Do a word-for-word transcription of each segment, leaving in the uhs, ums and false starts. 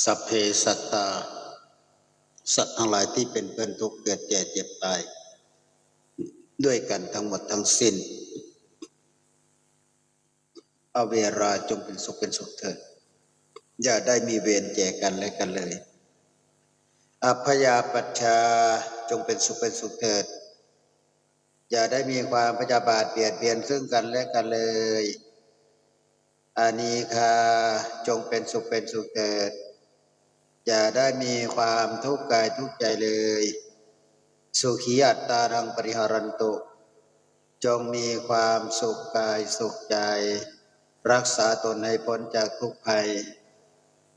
สัพเพสัตตา สัตว์ทั้งหลายที่เป็นเพื่อนทุกข์เกิดแก่เจ็บตาย ด้วยกันทั้งหมดทั้งสิ้น อเวรา จงเป็นสุขเป็นสุขเถิด อย่าได้มีเวรแก่กันและกันเลย อัพพยาปัชชา จงเป็นสุขเป็นสุขเถิด อย่าได้มีความพยาบาทเบียดเบียนซึ่งกันและกันเลย อานีคา จงเป็นสุขเป็นสุขเถิด อย่าได้มีความทุกข์กายทุกข์ใจเลย สุขีอัตตานังปริหารันตุ จงมีความสุขกายสุขใจ รักษาตนให้พ้นจากทุกข์ภัย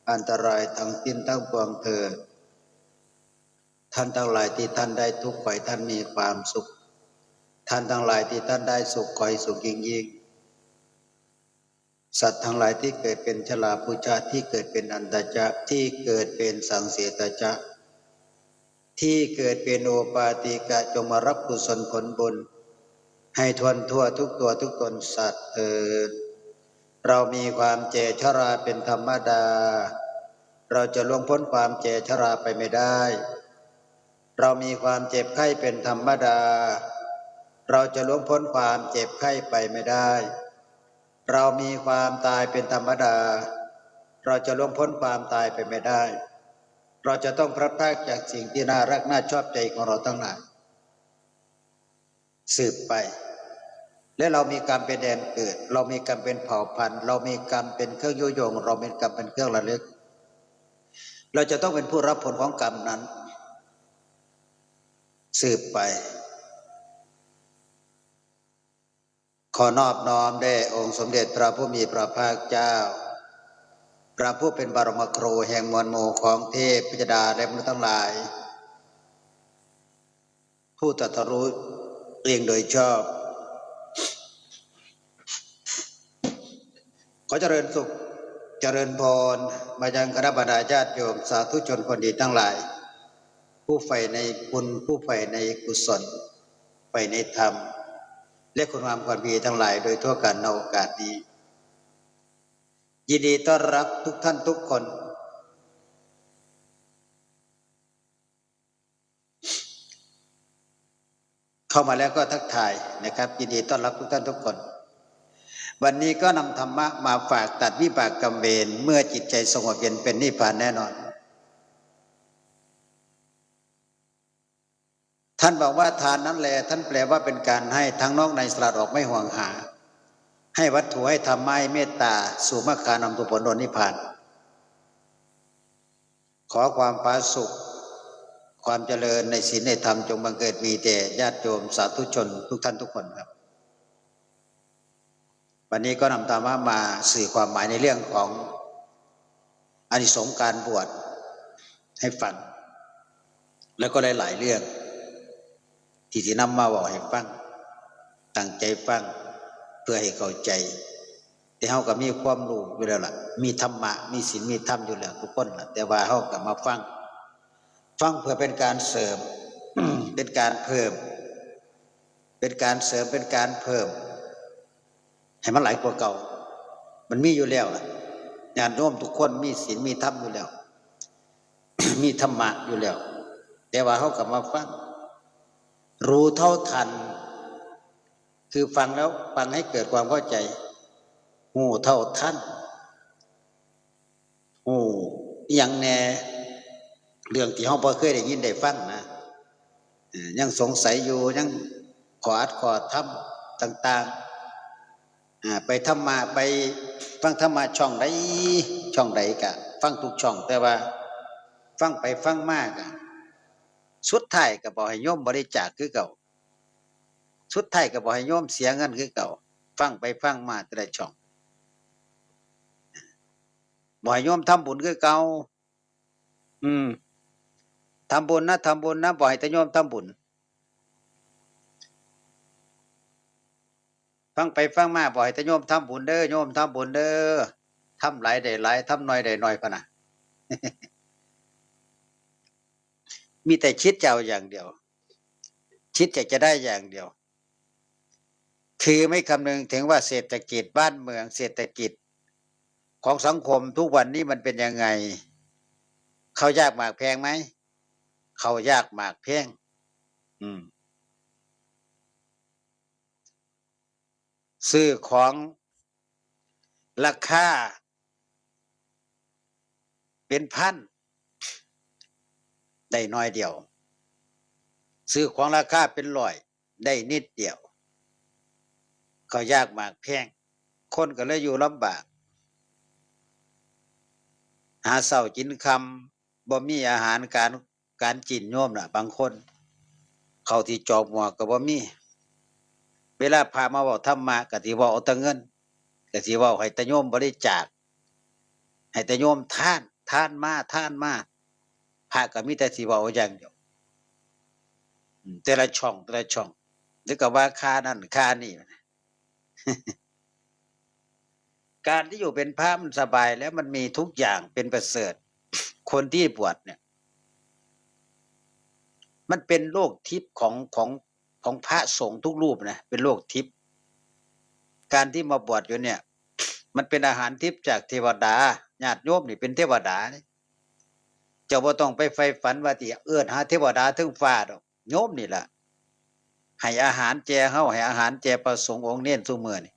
อันตรายทั้งสิ้นทั้งปวงเถิด ท่านทั้งหลายที่ท่านได้ทุกข์ขอให้ท่านมีความสุข ท่านทั้งหลายที่ท่านได้สุขขอให้สุขยิ่งๆ สัตว์ทั้งหลายที่เกิดเป็นชราพุชา ที่เกิดเป็นอันตจะ ที่เกิดเป็นสังเสตจะ ที่เกิดเป็นโอปาติกะ จงมารับกุศลผลบุญ ให้ทั่วทั่วทุกตัวทุกตนสัตว์เถิด เรามีความแก่ชราเป็นธรรมดา เราจะล่วงพ้นความแก่ชราไปไม่ได้ เรามีความเจ็บไข้เป็นธรรมดา เราจะล่วงพ้นความเจ็บไข้ไปไม่ได้ เรามีความตายเป็นธรรมดา เราจะล่วงพ้นความตายไปไม่ได้ เราจะต้องพลัดพรากจากสิ่งที่น่ารักน่าชอบใจของเราทั้งหลาย สืบไป และเรามีกรรมเป็นแดนเกิด เรามีกรรมเป็นเผ่าพันธุ์ เรามีกรรมเป็นเครื่องยุยง เรามีกรรมเป็นเครื่องระลึก เราจะต้องเป็นผู้รับผลของกรรมนั้น สืบไป ขอนอบน้อมแด่องค์สมเด็จพระผู้มีพระภาคเจ้า พระผู้เป็นบรมครูแห่งมวลหมู่ของเทพยดาและมนุษย์ทั้งหลาย ผู้ตรัสรู้เองโดยชอบ ขอเจริญสุขเจริญพรมายังคณะบรรดาญาติโยมสาธุชนคนดีทั้งหลาย ผู้ใฝ่ในบุญ ผู้ใฝ่ในกุศล ใฝ่ในธรรม และคุณงามความดีทั้งหลายโดยทั่วกันในโอกาสนี้ ยินดีต้อนรับทุกท่านทุกคน เข้ามาแล้วก็ทักทายนะครับ ยินดีต้อนรับทุกท่านทุกคน วันนี้ก็นำธรรมะมาฝากตัดวิบากกรรมเวร เมื่อจิตใจสงบเย็นเป็นนิพพานแน่นอน ท่านบอกว่าทานนั้นแล ท่านแปลว่าเป็นการให้ทั้งนอกในสละออกไม่หวงหา ให้วัตถุให้ธรรมะให้เมตตา สู่มรรคานำสู่ผลโดยนิพพาน ขอความผาสุก ความเจริญในศีลในธรรมจงบังเกิดมีแด่ญาติโยมสาธุชนทุกท่านทุกคนครับ วันนี้ก็นำธรรมะมาสื่อความหมายในเรื่องของอานิสงส์การบวชให้ฟัง แล้วก็หลายๆเรื่อง ที่สินำมาเว้าให้ฟัง ตั้งใจฟังเพื่อให้เข้าใจ แต่เฮาก็มีความรู้อยู่แล้วล่ะ มีธรรมะ มีศีล มีธรรมอยู่แล้วทุกคนล่ะ แต่ว่าเฮาก็มาฟัง ฟังเพื่อเป็นการเสริม เป็นการเพิ่ม เป็นการเสริม เป็นการเพิ่ม ให้มันหลายกว่าเก่า มันมีอยู่แล้วล่ะ ญาติโยมทุกคนมีศีล มีธรรมอยู่แล้ว มีธรรมะอยู่แล้ว แต่ว่าเฮาก็มาฟัง รู้เท่าทัน คือฟังแล้ว ฟังให้เกิดความเข้าใจ ฮู้เท่าทัน ฮู้อิหยังแหน่ เรื่องที่เฮาบ่เคยได้ยินได้ฟังนะ เอ่อ ยังสงสัยอยู่ ยังข้ออัดข้อธรรมต่างๆ อ่า ไปธรรมะ ไปฟังธรรมะช่องใด ช่องใดก็ฟังทุกช่อง แต่ว่าฟังไปฟังมาก็ สุดท้ายก็บอกให้โยมบริจาคคือเก่า สุดท้ายก็บอกให้โยมเสียเงินคือเก่า ฟังไปฟังมาแต่ละช่อง บอกให้โยมทำบุญคือเก่า อืม ทำบุญนะ ทำบุญนะ บอกให้แต่โยมทำบุญ ฟังไปฟังมา บอกให้แต่โยมทำบุญเด้อ โยมทำบุญเด้อ ทำหลายได้หลาย ทำน้อยได้น้อยพะนะ มีแต่คิดจะเอาอย่างเดียว คิดอยากจะได้อย่างเดียว คือไม่คำนึงถึงว่าเศรษฐกิจบ้านเมือง เศรษฐกิจของสังคมทุกวันนี้มันเป็นยังไง ข้าวยากหมากแพงไหม ข้าวยากหมากแพง อืม ซื้อของราคาเป็นพัน ได้น้อยเดียว ซื้อของราคาเป็นร้อย ได้นิดเดียว ข้าวยากหมากแพง คนก็เลยอยู่ลำบาก หาเช้ากินค่ำ บ่มีอาหารการ การกินโยมน่ะ บางคน ข้าวที่จอกหม้อก็บ่มี เวลาพระมาเว้าธรรมะก็สิเว้าเอาแต่เงิน ก็สิเว้าให้แต่โยมบริจาค ให้แต่โยมทาน ทานมา ทานมา พระก็มีแต่สิเว้าอย่างเดียว อืม แต่ละช่อง แต่ละช่อง แล้วก็ว่าค่านั่นค่านี่ การที่อยู่เป็นพระมันสบายแล้ว มันมีทุกอย่างเป็นประเสริฐ คนที่บวชเนี่ย มันเป็นโลกทิพย์ของ ของ ของพระสงฆ์ทุกรูปนะ เป็นโลกทิพย์ การที่มาบวชอยู่เนี่ย มันเป็นอาหารทิพย์จากเทวดา ญาติโยมนี่เป็นเทวดานี่ เจ้าบ่ต้องไปใฝ่ฝันว่าสิเอิ้นหาเทวดาเทิงฟ้าดอก โยมนี่ล่ะ ให้อาหารแก่เฮา ให้อาหารแก่พระสงฆ์องค์เณรซุมื้อนี่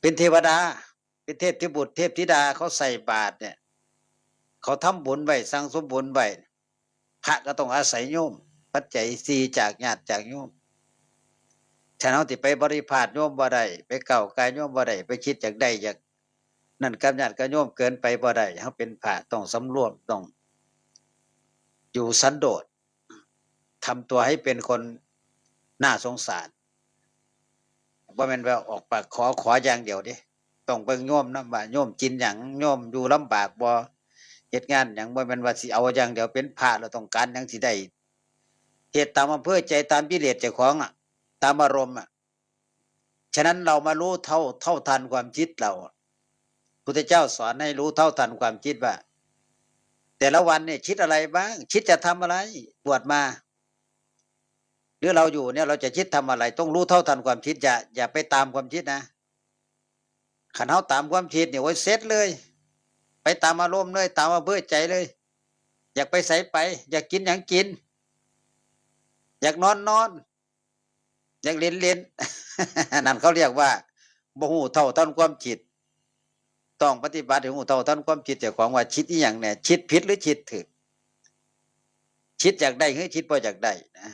เป็นเทวดา เป็นเทพบุตรเทพธิดา เขาใส่บาตรเนี่ย เขาทำบุญไว้ สั่งสมบุญไว้ พระก็ต้องอาศัยโยม ปัจจัยสี่จากญาติจากโยม ฉะนั้นเฮาสิไปบริพาทโยมบ่ได้ ไปก้าวก่ายโยมบ่ได้ ไปคิดอยากได้อยากนั่นกับญาติกับโยมเกินไปบ่ได้ เฮาเป็นพระต้องสำรวม ต้องอยู่สันโดษ ทำตัวให้เป็นคนน่าสงสาร บ่แม่นว่าออกปากขอ ขออย่างเดียวเด้ ต้องเบิ่งโยมนำว่าโยมกินหยัง โยมอยู่ลำบากบ่ เฮ็ดงานหยัง บ่แม่นว่าสิเอาอย่างเดียว เป็นพระแล้วต้องการหยังสิได้ เฮ็ดตามอำเภอใจ ตามกิเลสเจ้าของอะ ตามอารมณ์อะ ฉะนั้นเรามารู้เท่า เท่าทันความคิดเราอะ พุทธเจ้าสอนให้รู้เท่าทันความคิดว่า แต่ละวันเนี่ยคิดอะไรบ้าง คิดจะทำอะไร บวชมา หรือเราอยู่เนี่ย เราจะคิดทำอะไร ต้องรู้เท่าทันความคิด อย่า อย่าไปตามความคิดนะ คันเฮาตามความคิดเนี่ย โอ้ย เสร็จเลย ไปตามอารมณ์เลย ตามอำเภอใจเลย อยากไปไสไป อยากกินหยังกิน อยากนอนนอน อยากเล่นเล่น นั่นเขาเรียกว่าบ่รู้เท่าทันความคิด ต้องปฏิบัติให้รู้เท่าทันความคิดเจ้าของว่าคิดอีหยังแน่ คิดผิดหรือคิดถูก คิดอยากได้หรือคิดบ่อยากได้นะ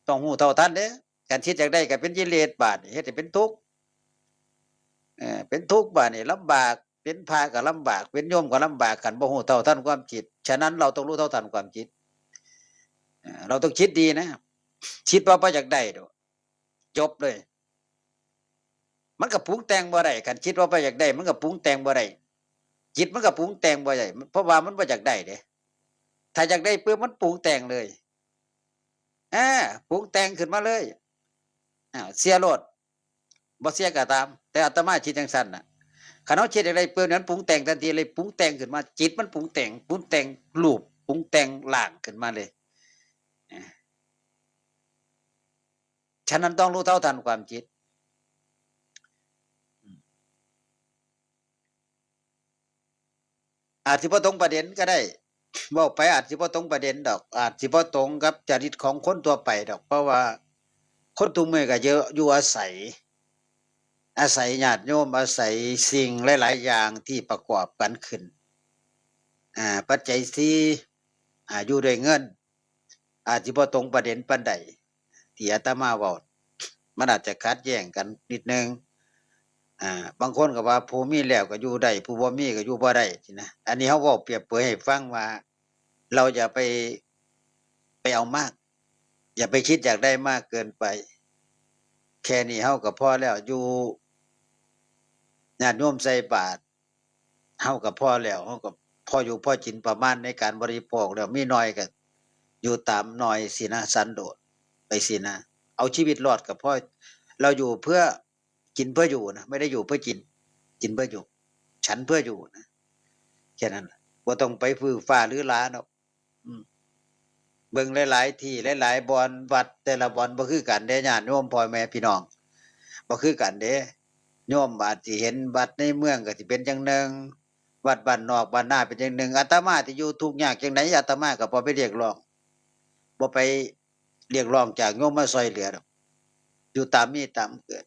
ต้องรู้เท่าทันเด้ คันคิดอยากได้ก็เป็นกิเลสบาดนี้ เฮ็ดให้เป็นทุกข์ เอ่อ เป็นทุกข์บาดนี้ ลำบาก เป็นพระก็ลำบาก เป็นโยมก็ลำบาก คันบ่รู้เท่าทันความคิด ฉะนั้นเราต้องรู้เท่าทันความคิด เอ่อ เราต้องคิดดีนะ คิดว่าบ่อยากได้ดอก จบเลย มันก็ปรุงแต่งบ่ได้ คันคิดว่าบ่อยากได้ มันก็ปรุงแต่งบ่ได้ จิตมันก็ปรุงแต่งบ่ได้ เพราะว่ามันบ่อยากได้เด้ ถ้าอยากได้ปุ๊บมันปรุงแต่งเลย อ่า ปรุงแต่งขึ้นมาเลย อ้าว เชื่อโลด บ่เชื่อก็ตาม แต่อาตมาคิดจังซั่นน่ะ คันเฮาคิดอยากได้ปุ๊บ มันปรุงแต่งทันทีเลย ปรุงแต่งขึ้นมา จิตมันปรุงแต่ง ปรุงแต่งรูป ปรุงแต่งร่างขึ้นมาเลย อ่า ฉะนั้นต้องรู้เท่าทันความคิด อาจสิบ่ตรงประเด็นก็ได้ เว้าไปอาจสิบ่ตรงประเด็นดอก อาจสิบ่ตรงกับจริตของคนทั่วไปดอก เพราะว่าคนทุกมื้อก็เยอะ อยู่อาศัย อาศัยญาติโยม อาศัยสิ่งหลายๆอย่างที่ประกอบกันขึ้น อ่า ปัจจัยสี่ อ่า อยู่ด้วยเงิน อาจสิบ่ตรงประเด็นปานใด ที่อาตมาเว้า มันอาจจะขัดแย้งกันนิดนึง อ่า บางคนก็ว่าผู้มีแล้วก็อยู่ได้ ผู้บ่มีก็อยู่บ่ได้ ซี้นะ อันนี้เฮาเว้าเปรียบเปรยให้ฟังว่า เราอย่าไป ไปเอามาก อย่าไปคิดอยากได้มากเกินไป แค่นี้เฮาก็พอแล้ว อยู่ ญาติโยมใส่บาตร เฮาก็พอแล้ว เฮาก็พออยู่พอกินประมาณในการบริโภคแล้ว มีน้อยก็อยู่ตามน้อยซี้นะ สันโดษไปซี้นะ เอาชีวิตรอดก็พอ เราอยู่เพื่อ กินเพื่ออยู่นะ ไม่ได้อยู่เพื่อกิน กินเพื่ออยู่ ฉันเพื่ออยู่นะ แค่นั้นล่ะ บ่ต้องไปฟือฟ้าหรือหราดอก อืม เบิ่งหลายๆที่ หลายๆบ่อน วัดแต่ละบ่อนบ่คือกันเด้ ญาติโยมพ่อแม่พี่น้อง บ่คือกันเด้ โยมอาจสิเห็นวัดในเมืองก็สิเป็นจั่งหนึ่ง วัดบ้านนอกบ้านนาเป็นจั่งหนึ่ง อาตมาที่อยู่ทุกข์ยากจั่งใด อาตมาก็บ่ไปเรียกร้อง บ่ไปเรียกร้องจากโยมมาซ่อยเหลือดอก อยู่ตามมีตามเกิด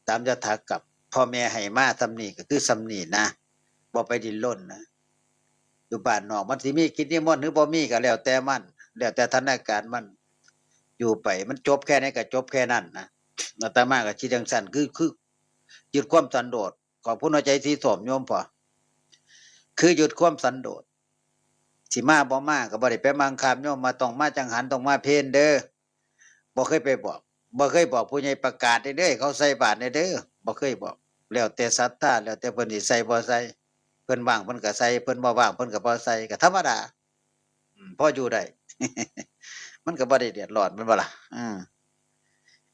ตามยถากรรม พ่อแม่ให้มาส่ำนี้ก็คือส่ำนี้นะ บ่ไปดิ้นรนนะ อยู่บ้านนอกมันสิมีกิจนิมนต์หรือบ่มีก็แล้วแต่มัน แล้วแต่สถานการณ์มัน อยู่ไปมันจบแค่ไหนก็จบแค่นั้นนะ อาตมาก็คิดจั่งซั้น คือ คือ ยึดความสันโดษ ขอบคุณหัวใจสีส้มโยมพ่อ คือยึดความสันโดษ สิมาบ่มาก็บ่ได้ไปบังคับโยมว่าต้องมาจังหัน ต้องมาเพลเด้อ บ่เคยไปบอก บ่เคยบอกผู้ใหญ่ประกาศเด้อ เขาใส่บาตรเด้อ บ่เคยบอก แล้วแต่ศรัทธา แล้วแต่เพิ่นสิใส่บ่ใส่ เพิ่นว่างเพิ่นก็ใส่ เพิ่นบ่ว่างเพิ่นก็บ่ใส่ ก็ธรรมดา อืม พออยู่ได้ มันก็บ่ได้เดือดร้อน แม่นบ่ล่ะ อืม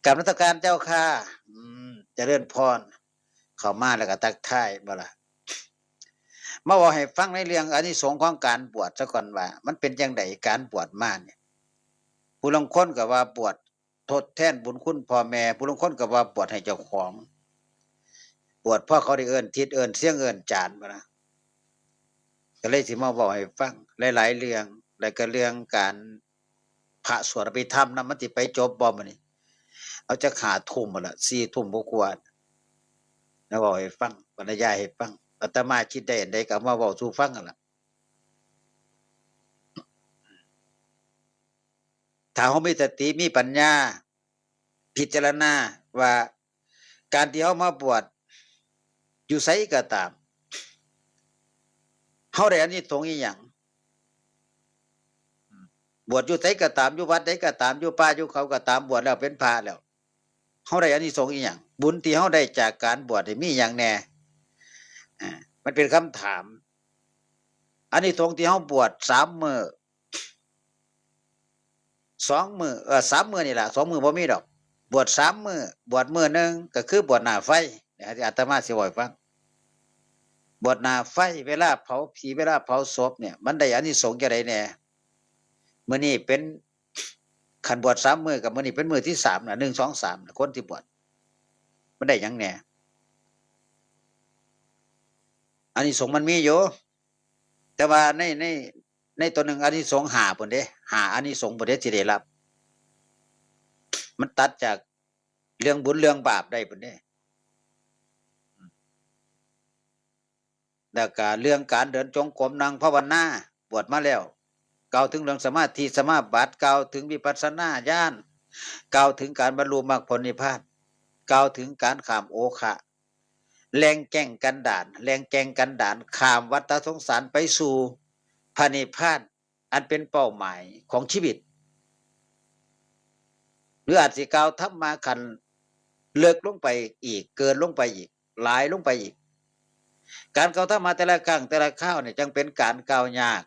กราบนมัสการเจ้าค่ะ อืม เจริญพร เข้ามาแล้วก็ทักทายบ่ล่ะ มาเว้าให้ฟังในเรื่องอานิสงส์ของการบวชซะก่อนว่า มันเป็นจั่งใดการบวชมาเนี่ย ผู้ลางคนก็ว่าบวชทดแทนบุญคุณพ่อแม่ ผู้ลางคนก็ว่าบวชให้เจ้าของ บวชเพราะเขาได้เอิ้นทิศเอิ้นเสียงเอิ้นจานบ่ล่ะ ก็เลยสิมาเว้าให้ฟังหลายๆเรื่อง แล้วก็เรื่องการ พระสวดอภิธรรมนำ มันสิไปจบบ่มื้อนี้ เอาจักห้าทุ่มพู้นล่ะ สี่ทุ่มกว่าๆ แล้วเว้าให้ฟัง บรรยายให้ฟัง อาตมาคิดได้อันใดก็เอามาเว้าสู่ฟังนั่นล่ะ ถ้าเฮามีสติมีปัญญา พิจารณาว่าการที่เฮามาบวชอยู่ไสก็ตาม เฮาได้อานิสงส์อีหยัง บวชอยู่ไสก็ตาม อยู่วัดใดก็ตาม อยู่ป่าอยู่เขาก็ตาม บวชแล้วเป็นพระแล้ว เฮาได้อานิสงส์อีหยัง บุญที่เฮาได้จากการบวชนี่มีหยังแหน่ อ่า มันเป็นคำถาม อานิสงส์ที่เฮาบวชสามมื้อ สองมื้อ เอ่อ สามมื้อนี่ล่ะ สองมื้อบ่มีดอก บวชสามมื้อ บวชมื้อหนึ่งก็คือบวชหน้าไฟ นะ ที่อาตมาสิเว้าให้ฟัง บวชหน้าไฟ เวลาเผาผี เวลาเผาศพเนี่ย มันได้อานิสงส์จั่งใดแหน่ มื้อนี้เป็น คันบวชสามมื้อกับมื้อนี้เป็นมื้อที่สามน่ะ หนึ่ง สอง สามน่ะ คนที่บวช มันได้หยังแหน่ อานิสงส์มันมีอยู่ แต่ว่าใน ใน ในตัวหนึ่งอานิสงส์ห้าพู้นเด้ ห้าอานิสงส์พู้นเด้ที่ได้รับ มันตัดจากเรื่องบุญเรื่องบาปได้พู้นเด้ แล้วก็เรื่องการเดินจงกรม นั่งภาวนา บวชมาแล้ว กล่าวถึงเรื่องสมาธิสมาบัติ กล่าวถึงวิปัสสนาญาณ กล่าวถึงการบรรลุมรรคผลนิพพาน กล่าวถึงการข้ามโอคะ แล่นแก่งกันดาร แล่นแก่งกันดาร ข้ามวัฏสงสารไปสู่พระนิพพาน อันเป็นเป้าหมายของชีวิต หรืออาจสิกล่าวธรรมะขั้นเลิกลงไปอีก เกินลงไปอีก หลายลงไปอีก การกล่าวธรรมะแต่ละครั้งแต่ละคราวเนี่ย จั่งเป็นการกล่าวยาก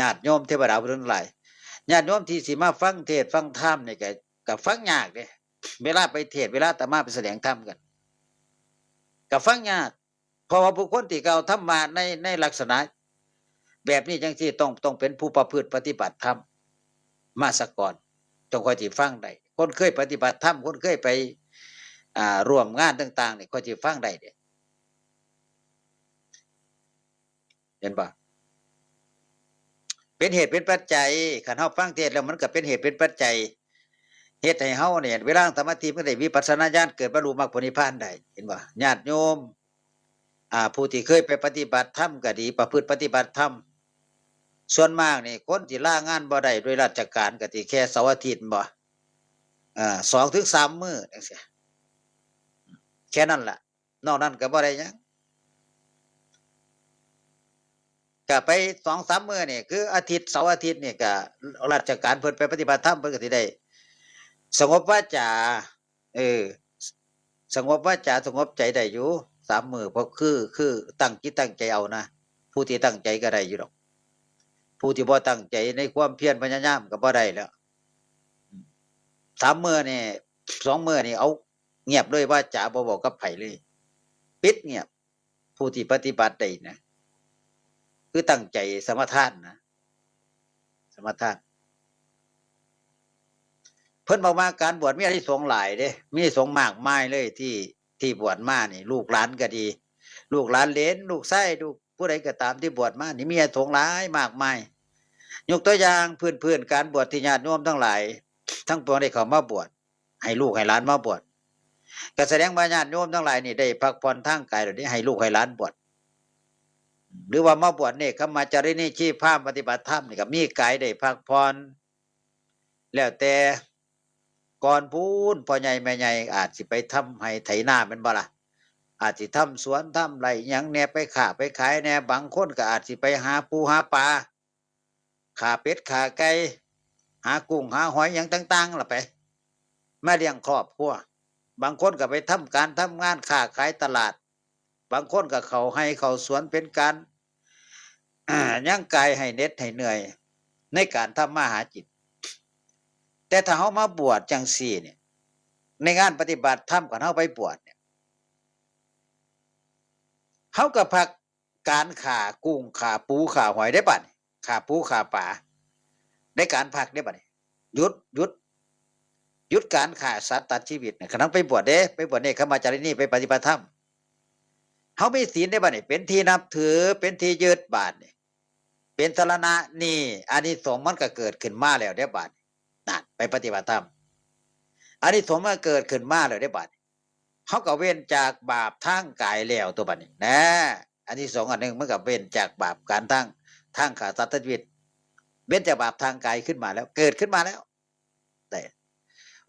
ญาติโยมเทวดาผู้ทั้งหลาย ญาติโยมที่สิมาฟังเทศน์ฟังธรรมเนี่ย ก็ ก็ฟังยากเด้ เวลาไปเทศน์ เวลาอาตมาไปแสดงธรรมกัน ก็ฟังยาก เพราะว่าบุคคลที่กล่าวธรรมะใน ในลักษณะแบบนี้จั่งซี้ ต้อง ต้องเป็นผู้ประพฤติปฏิบัติธรรมมาซะก่อน จั่งค่อยสิฟังได้ คนเคยปฏิบัติธรรม คนเคยไป อ่า ร่วมงานต่างๆ นี่ ค่อยสิฟังได้เด้ เห็นบ่ เป็นเหตุเป็นปัจจัย คันเฮาฟังเทศน์แล้วมันก็เป็นเหตุเป็นปัจจัย เฮ็ดให้เฮาเนี่ย เวลาสมาธิมันได้วิปัสสนาญาณ เกิดบรรลุมรรคผลนิพพานได้ เห็นบ่ ญาติโยม อ่า ผู้ที่เคยไปปฏิบัติธรรมก็ดี ประพฤติปฏิบัติธรรม ส่วนมากนี่ คนที่ลางานบ่ได้ด้วยราชการก็สิแค่เสาร์อาทิตย์บ่ อ่า สองถึงสามมื้อจั่งซี้ แค่นั้นล่ะ นอกนั้นก็บ่ได้หยัง ก็ไปสองสามมื้อนี่ คืออาทิตย์ เสาร์อาทิตย์นี่ก็ราชการเพิ่นไปปฏิบัติธรรม เพิ่นก็สิได้สงบวาจา เออ สงบวาจา สงบใจได้อยู่ สามมื้อ เพราะคือ คือตั้งจิตตั้งใจเอานะ ผู้ที่ตั้งใจก็ได้อยู่ดอก ผู้ที่บ่ตั้งใจในความเพียรพยายามก็บ่ได้แล้ว สามมื้อนี่ สองมื้อนี่ เอาเงียบเลย วาจาบ่เว้ากับไผเลย ปิดเงียบ ผู้ที่ปฏิบัติได้นะ คือตั้งใจสมาทานนะ สมาทาน เพิ่นบอกว่าการบวชมีอานิสงส์หลายเด้ มีอานิสงส์มากมายเลยที่ ที่บวชมานี่ ลูกหลานก็ดี ลูกหลานเหลน ลูกชาย ลูก ผู้ใดก็ตามที่บวชมานี่มีอานิสงส์หลายมากมาย ยกตัวอย่างพื้นๆ การบวชที่ญาติโยมทั้งหลายทั้งปวงได้เข้ามาบวช ให้ลูกให้หลานมาบวช ก็แสดงว่าญาติโยมทั้งหลายนี่ได้พักผ่อนทางกายแล้วนี่ให้ลูกให้หลานบวช หรือว่ามาบวชเนกขมมาจารินีชีพราหมณ์ปฏิบัติธรรมนี่ก็มีกายได้พักผ่อน แล้วแต่ก่อนพู้นพ่อใหญ่แม่ใหญ่อาจสิไปทำไฮ่ไถนาแม่นบ่ล่ะ อาจสิทำสวนทำไร่หยังแหน่ ไปค้าไปขายแหน่ บางคนก็อาจสิไปหาปูหาปลา ฆ่าเป็ดฆ่าไก่ หากุ้งหาหอยหยังต่างๆล่ะไป มาเลี้ยงครอบครัว บางคนก็ไปทำการทำงานค้าขายตลาด บางคนก็เข้าไฮ่เข้าสวนเป็นการ อ่า หยั่งกายให้เหน็ดให้เหนื่อย ในการทำมาหากิน แต่ถ้าเฮามาบวชจั่งซี้เนี่ย ในงานปฏิบัติธรรมของเฮาไปบวชเนี่ย เฮาก็พักการฆ่ากุ้งฆ่าปูฆ่าหอยได้บัดนี้ ฆ่าปูฆ่าปลา ได้การพักได้บัดนี้ หยุด หยุด หยุดการฆ่าสัตว์ตัดชีวิตเนี่ย คันเฮาไปบวชเด้ ไปบวชเนกขมมาจารินี ไปปฏิบัติธรรม เฮามีศีลได้บัดนี้ เป็นที่นับถือ เป็นที่ยึดบัดนี้ เป็นสรณะนี่ อานิสงส์มันก็เกิดขึ้นมาแล้วเด้บัดนี้ นั่น ไปปฏิบัติธรรม อานิสงส์มันเกิดขึ้นมาแล้วเด้บัดนี้ เฮาก็เว้นจากบาปทางกายแล้วตัวบัดนี้นะ อานิสงส์อันหนึ่งมันก็เว้นจากบาปการทาง ทางฆ่าสัตว์ตัดชีวิต เว้นจากบาปทางกายขึ้นมาแล้ว เกิดขึ้นมาแล้ว แต่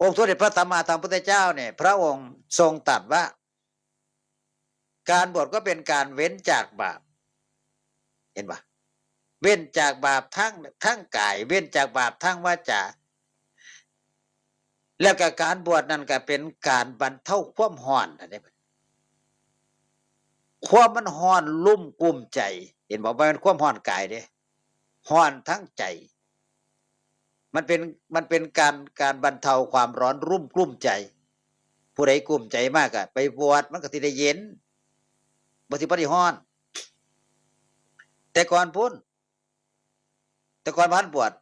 องค์สมเด็จพระสัมมาสัมพุทธเจ้าเนี่ย พระองค์ทรงตรัสว่า การบวชก็เป็นการเว้นจากบาป เห็นปะ เว้นจากบาปทั้ง ทั้งกาย เว้นจากบาปทั้งวาจา แล้วก็การบวชนั่นก็เป็นการบรรเทาความร้อนนะเนี่ย ความมันร้อนรุ่มกุ้มใจ เห็นบอกว่ามันความร้อนกายเด้ ร้อนทั้งใจ มันเป็น มันเป็นการ การบรรเทาความร้อนรุ่มกลุ้มใจ ผู้ใดกลุ้มใจมากอะ ไปบวชมันก็สิได้เย็น บ่สิบ่ได้ร้อน แต่ก่อนพู้น แต่ก่อนพันบวช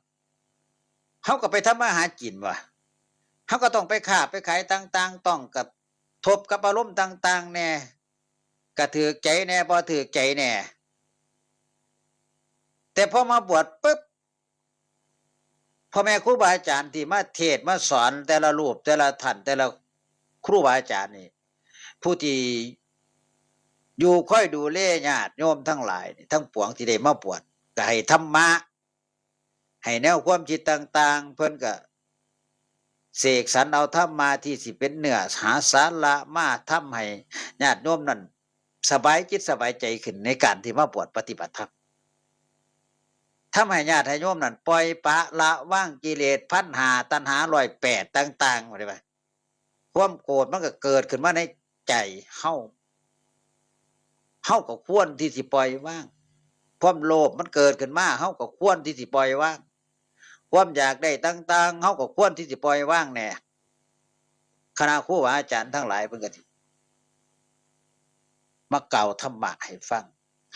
เฮาก็ไปทำมาหากินว่ะ เฮาก็ต้องไปค้าไปขายต่างๆ ต้องกับทบกับอารมณ์ต่างๆ แหน่ ก็ถืกใจแหน่ บ่ถืกใจแหน่ แต่พอมาบวชปุ๊บ พ่อแม่ครูบาอาจารย์ที่มาเทศน์มาสอนแต่ละรูป แต่ละท่าน แต่ละครูบาอาจารย์นี่ ผู้ที่อยู่คอยดูแลญาติโยมทั้งหลายนี่ ทั้งปวงที่ได้มาบวช ก็ให้ธรรมะ ให้แนวความคิดต่างๆ เพิ่นก็เสกสรรเอาธรรมะที่สิเป็นเนื้อหาสาระมาทำให้ญาติโยมนั่นสบายจิตสบายใจขึ้นในการที่มาบวชปฏิบัติธรรม ทำให้ญาติให้โยมนั่นปล่อยปละละวางกิเลสพันห้า ตัณหาร้อยแปดต่างๆ ว่าได้ปะ ความโกรธมันก็เกิดขึ้นมาในใจเฮา เฮาก็ควรที่สิปล่อยวาง ความโลภมันเกิดขึ้นมา เฮาก็ควรที่สิปล่อยวาง ความอยากได้ต่างๆ เฮาก็ควรที่สิปล่อยวางแหน่ คณะครูบาอาจารย์ทั้งหลายเพิ่นก็สิมากล่าวธรรมะให้ฟัง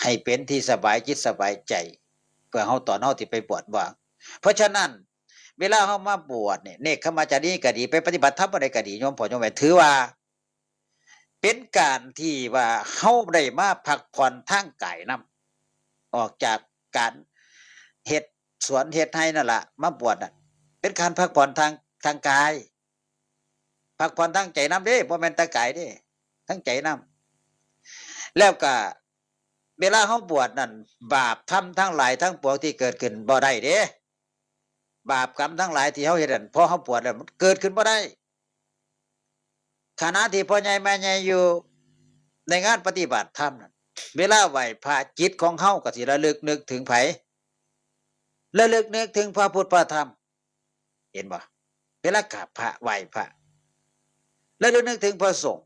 ให้เป็นที่สบายจิตสบายใจ เพื่อเฮาตอนเฮาที่ไปบวชว่า เพราะฉะนั้น เวลาเฮามาบวชเนี่ย เนกขมมาจารีก็ดี ไปปฏิบัติธรรมอะไรก็ดี โยมพ่อโยมแม่ ถือว่า เป็นการที่ว่าเฮาได้มาพักผ่อนทางกายนำ ออกจากการเฮ็ดสวนเฮ็ดไร่นั่นล่ะ มาบวชน่ะ เป็นการพักผ่อนทาง ทางกาย พักผ่อนทางใจนำเด้ บ่แม่นแต่กายเด้ ทางใจนำ แล้วก็เวลาเฮาบวชนั่น บาปธรรมทั้งหลายทั้งปวงที่เกิดขึ้นบ่ได้เด้ บาปกรรมทั้งหลายที่เฮาเฮ็ดนั่น พอเฮาบวชแล้วมันเกิดขึ้นบ่ได้ ขณะที่พ่อใหญ่แม่ใหญ่อยู่ในงานปฏิบัติธรรมนั่น เวลาไหว้พระจิตของเฮาก็สิระลึกนึกถึงไผ ระลึกนึกถึงพระพุทธพระธรรม เห็นบ่ เวลากราบพระไหว้พระ ระลึกนึกถึงพระสงฆ์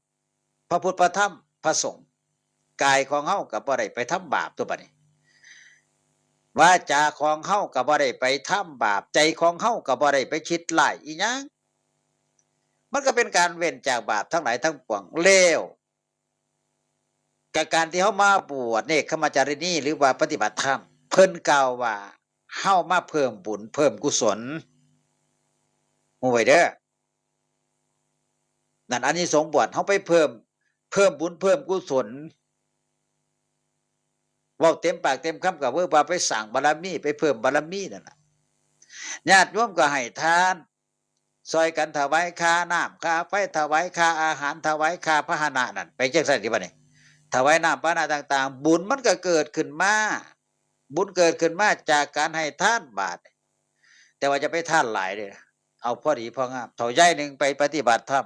พระพุทธพระธรรมพระสงฆ์ กายของเฮาก็บ่ได้ไปทำบาปตัวบัดนี้ วาจาของเฮาก็บ่ได้ไปทำบาป ใจของเฮาก็บ่ได้ไปคิดร้ายอีหยัง มันก็เป็นการเว้นจากบาปทั้งหลายทั้งปวงแล้ว กับการที่เฮามาบวชเนกขมมาจารินี หรือว่าปฏิบัติธรรม เพิ่นกล่าวว่าเฮามาเพิ่มบุญเพิ่มกุศล ฮู้ไว้เด้อ นั่นอานิสงส์บวช เฮาไปเพิ่ม เพิ่มบุญเพิ่มกุศล เว้าเต็มปากเต็มคำก็คือว่าไปสร้างบารมี ไปเพิ่มบารมีนั่นล่ะ ญาติโยมก็ให้ทาน ซ่อยกันถวายค่าน้ำ ค่าไฟ ถวายค่าอาหาร ถวายค่าพาหนะนั่น ไปจั่งซั้นติบัดนี้ ถวายน้ำพาหนะต่างๆ บุญมันก็เกิดขึ้นมา บุญเกิดขึ้นมาจากการให้ทานบาด แต่ว่าจะไปทานหลายเด้อ เอาพอดีพองาม เฒ่ายายหนึ่งไปปฏิบัติธรรม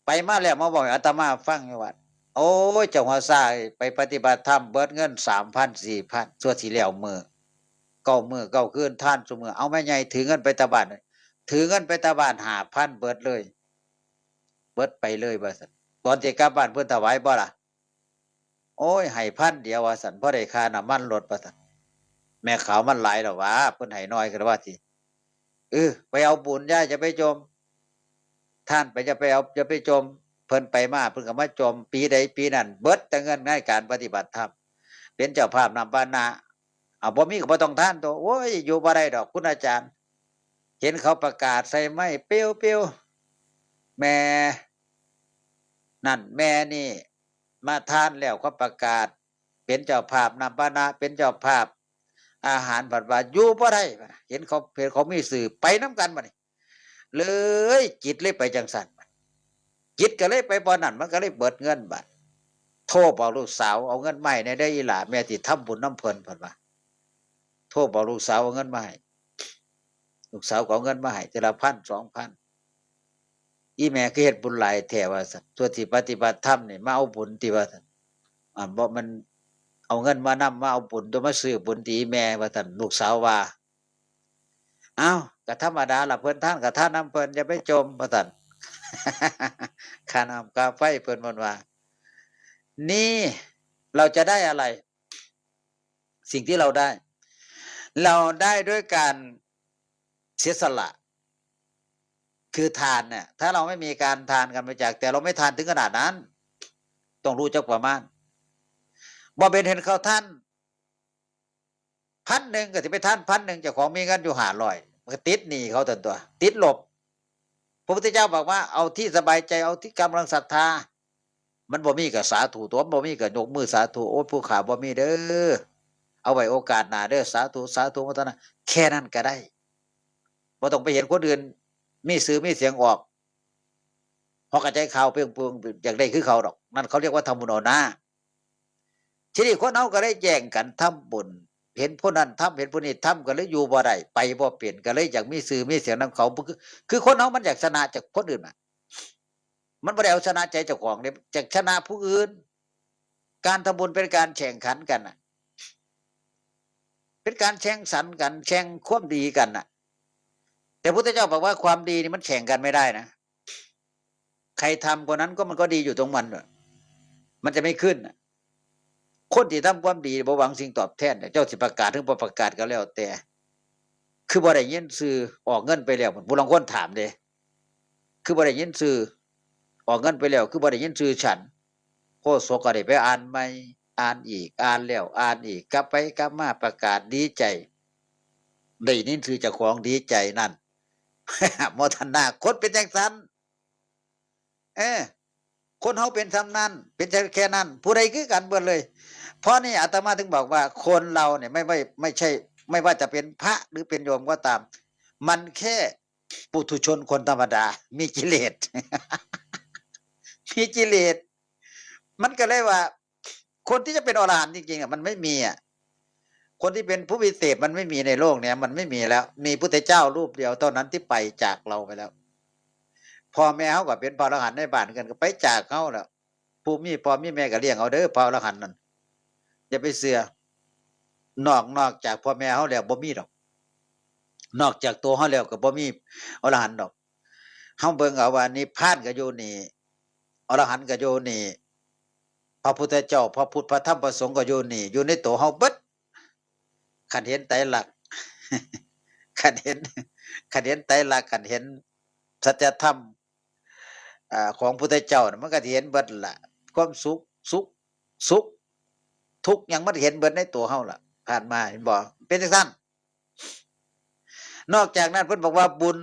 ไปมาแล้วมาเว้าให้อาตมาฟังอยู่วัด โอ้ย เจ้าหัวซ่าเอ้ย ไปปฏิบัติธรรมเบิดเงินสามพัน สี่พัน ซั่วสิแล้วมื้อ เก้ามื้อเก้าคืน ทานซุมื้อ เอาแม่ใหญ่ถือเงินไปตะบ้าน ถือเงินไปตะบ้านห้าพัน เบิดเลย เบิดไปเลยว่าซั่น ตอนสิกลับบ้านเพิ่นถวายบ่ล่ะ โอ้ย ให้พันเดียวว่าซั่น พอได้ค่าน้ำมันรถว่าซั่น แม่ขาวมันหลายแล้ววะ เพิ่นให้น้อยก็เลยว่าสิ เออ ไปเอาบุญ ยายจะไปจม ทานไป จะไปเอา จะไปจม เพิ่นไปมา เพิ่นก็มาจม ปีใดปีนั้น เบิดแต่เงินในการปฏิบัติธรรม เป็นเจ้าภาพน้ำปานะ เอา บ่มีก็บ่ต้องทานตัว โอ้ย อยู่บ่ได้ดอกคุณอาจารย์ เห็นเขาประกาศใส่ไมค์เปียวๆ แม่นั่นแม่นี่ มาทานแล้วเขาประกาศ เป็นเจ้าภาพน้ำปานะ เป็นเจ้าภาพอาหาร เพิ่นว่าอยู่บ่ได้ เห็นเขา เห็นเขามีชื่อ ไปนำกันบัดนี้ เลยจิตเลยไปจั่งซั้น จิตก็เลยไปบ่อนนั้น มันก็เลยเบิดเงินบัด โทรบอกลูกสาว เอาเงินมาให้แหน่เด้ออีหล่า แม่สิทำบุญนำเพิ่น เพิ่นว่า โทรบอกลูกสาวเอาเงินมาให้ ลูกสาวก็เอาเงินมาให้ทีละพัน สองพัน อีแม่คือเฮ็ดบุญหลายแท้ว่าซั่น ซั่วสิปฏิบัติธรรมนี่มาเอาบุญติว่าซั่น อ่า บ่ มันเอาเงินมานำ มาเอาบุญตัว มาซื้อบุญติอีแม่ว่าซั่น ลูกสาวว่า อ้าว ก็ธรรมดาล่ะ เพิ่นทานก็ทานนำเพิ่น อย่าไปจมว่าซั่น ค่าน้ำค่าไฟเพิ่น เพิ่นว่า นี่เราจะได้อะไร สิ่งที่เราได้ เราได้ด้วยการเสียสละ คือทานเนี่ย ถ้าเราไม่มีการทานการบริจาค แต่เราไม่ทานถึงขนาดนั้น ต้องรู้จักประมาณ บ่เป็นเห็นเขาทาน พันหนึ่งก็สิไปทานพันหนึ่ง เจ้าของมีเงินอยู่ห้าร้อย มันก็ติดหนี้เขาตันตัว ติดลบ พระพุทธเจ้าบอกว่าเอาที่สบายใจ เอาที่กำลังศรัทธา มันบ่มีก็สาธุตัว บ่มีก็ยกมือสาธุ โอ้ย ผู้ข้าบ่มีเด้อ เอาไว้โอกาสหน้าเด้อ สาธุ สาธุ โมทนา แค่นั้นก็ได้ บ่ต้องไปเห็นคนอื่นมีชื่อมีเสียงออก ฮอกกะใจข่าวเปรียงปวง อยากได้คือเขาดอก นั่นเขาเรียกว่าทำบุญเอาหน้า ทีนี้คนเฮาก็เลยแย่งกันทำบุญ เห็นผู้นั้นทำ เห็นผู้นี้ทำ ก็เลยอยู่บ่ได้ ไปบ่เป็น ก็เลยอยากมีชื่อมีเสียงนำเขา คือ คือคนเฮามันอยากชนะจากคนอื่นน่ะ มันบ่ได้เอาชนะใจเจ้าของเด้ อยากชนะผู้อื่น การทำบุญเป็นการแข่งขันกันน่ะ เป็นการแข่งขันกัน แข่งความดีกันน่ะ แต่พุทธเจ้าบอกว่าความดีนี่มันแข่งกันไม่ได้นะ ใครทำคนนั้นก็มันก็ดีอยู่ตรงมันน่ะ มันจะไม่ขึ้นน่ะ คนที่ทำความดีบ่หวังสิ่งตอบแทนน่ะ เจ้าสิประกาศหรือบ่ประกาศก็แล้วแต่ คือบ่ได้ยินชื่อ ออกเงินไปแล้ว ผู้ลางคนถามเด้ คือบ่ได้ยินชื่อ ออกเงินไปแล้ว คือบ่ได้ยินชื่อฉัน โฆษกก็ได้ไปอ่านใหม่ อ่านอีก อ่านแล้ว อ่านอีก กลับไปกลับมาประกาศดีใจ ได้ยินชื่อเจ้าของดีใจนั่น โมทนา คนเป็นจังซั่น เออ คนเฮาเป็นส่ำนั้น เป็นแค่นั้น ผู้ใดคือกันเบิดเลย เพราะนี่อาตมาถึงบอกว่าคนเราเนี่ยไม่ ไม่ ไม่ใช่ ไม่ว่าจะเป็นพระหรือเป็นโยมก็ตาม มันแค่ปุถุชนคนธรรมดา มีกิเลส มีกิเลส มันก็เลยว่า คนที่จะเป็นอรหันต์จริงๆอ่ะ มันไม่มีอ่ะ คนที่เป็นผู้วิเศษมันไม่มีในโลกเนี้ย มันไม่มีแล้ว มีพุทธเจ้ารูปเดียวเท่านั้นที่ไปจากเราไปแล้ว พ่อแม่เขาก็เป็นพระอรหันต์ในบ้านกัน ก็ไปจากเขาแล้ว ผู้มีพ่อมีแม่ก็เลี้ยงเอาเด้อ พระอรหันต์นั่น อย่าไปเชื่อ นอก นอกจากพ่อแม่เขาแล้วบ่มีดอก นอกจากตัวเขาแล้วก็บ่มีอรหันต์ดอก เฮาเบิ่งเอาว่านิพพานก็อยู่นี่ อรหันต์ก็อยู่นี่ พระพุทธเจ้า พระพุทธ พระธรรม พระสงฆ์ก็อยู่นี่ อยู่ในตัวเฮาเบิด คันเห็นไตรลักษณ์ คันเห็น คันเห็นไตรลักษณ์ คันเห็นสัจธรรม อ่า ของพุทธเจ้าน่ะ มันก็สิเห็นเบิดล่ะ ความสุข สุข สุข ทุกข์ หยังมันเห็นเบิดในตัวเฮาล่ะ ผ่านมา เห็นบ่ เป็นจังซั่น นอกจากนั้นเพิ่นบอกว่าบุญ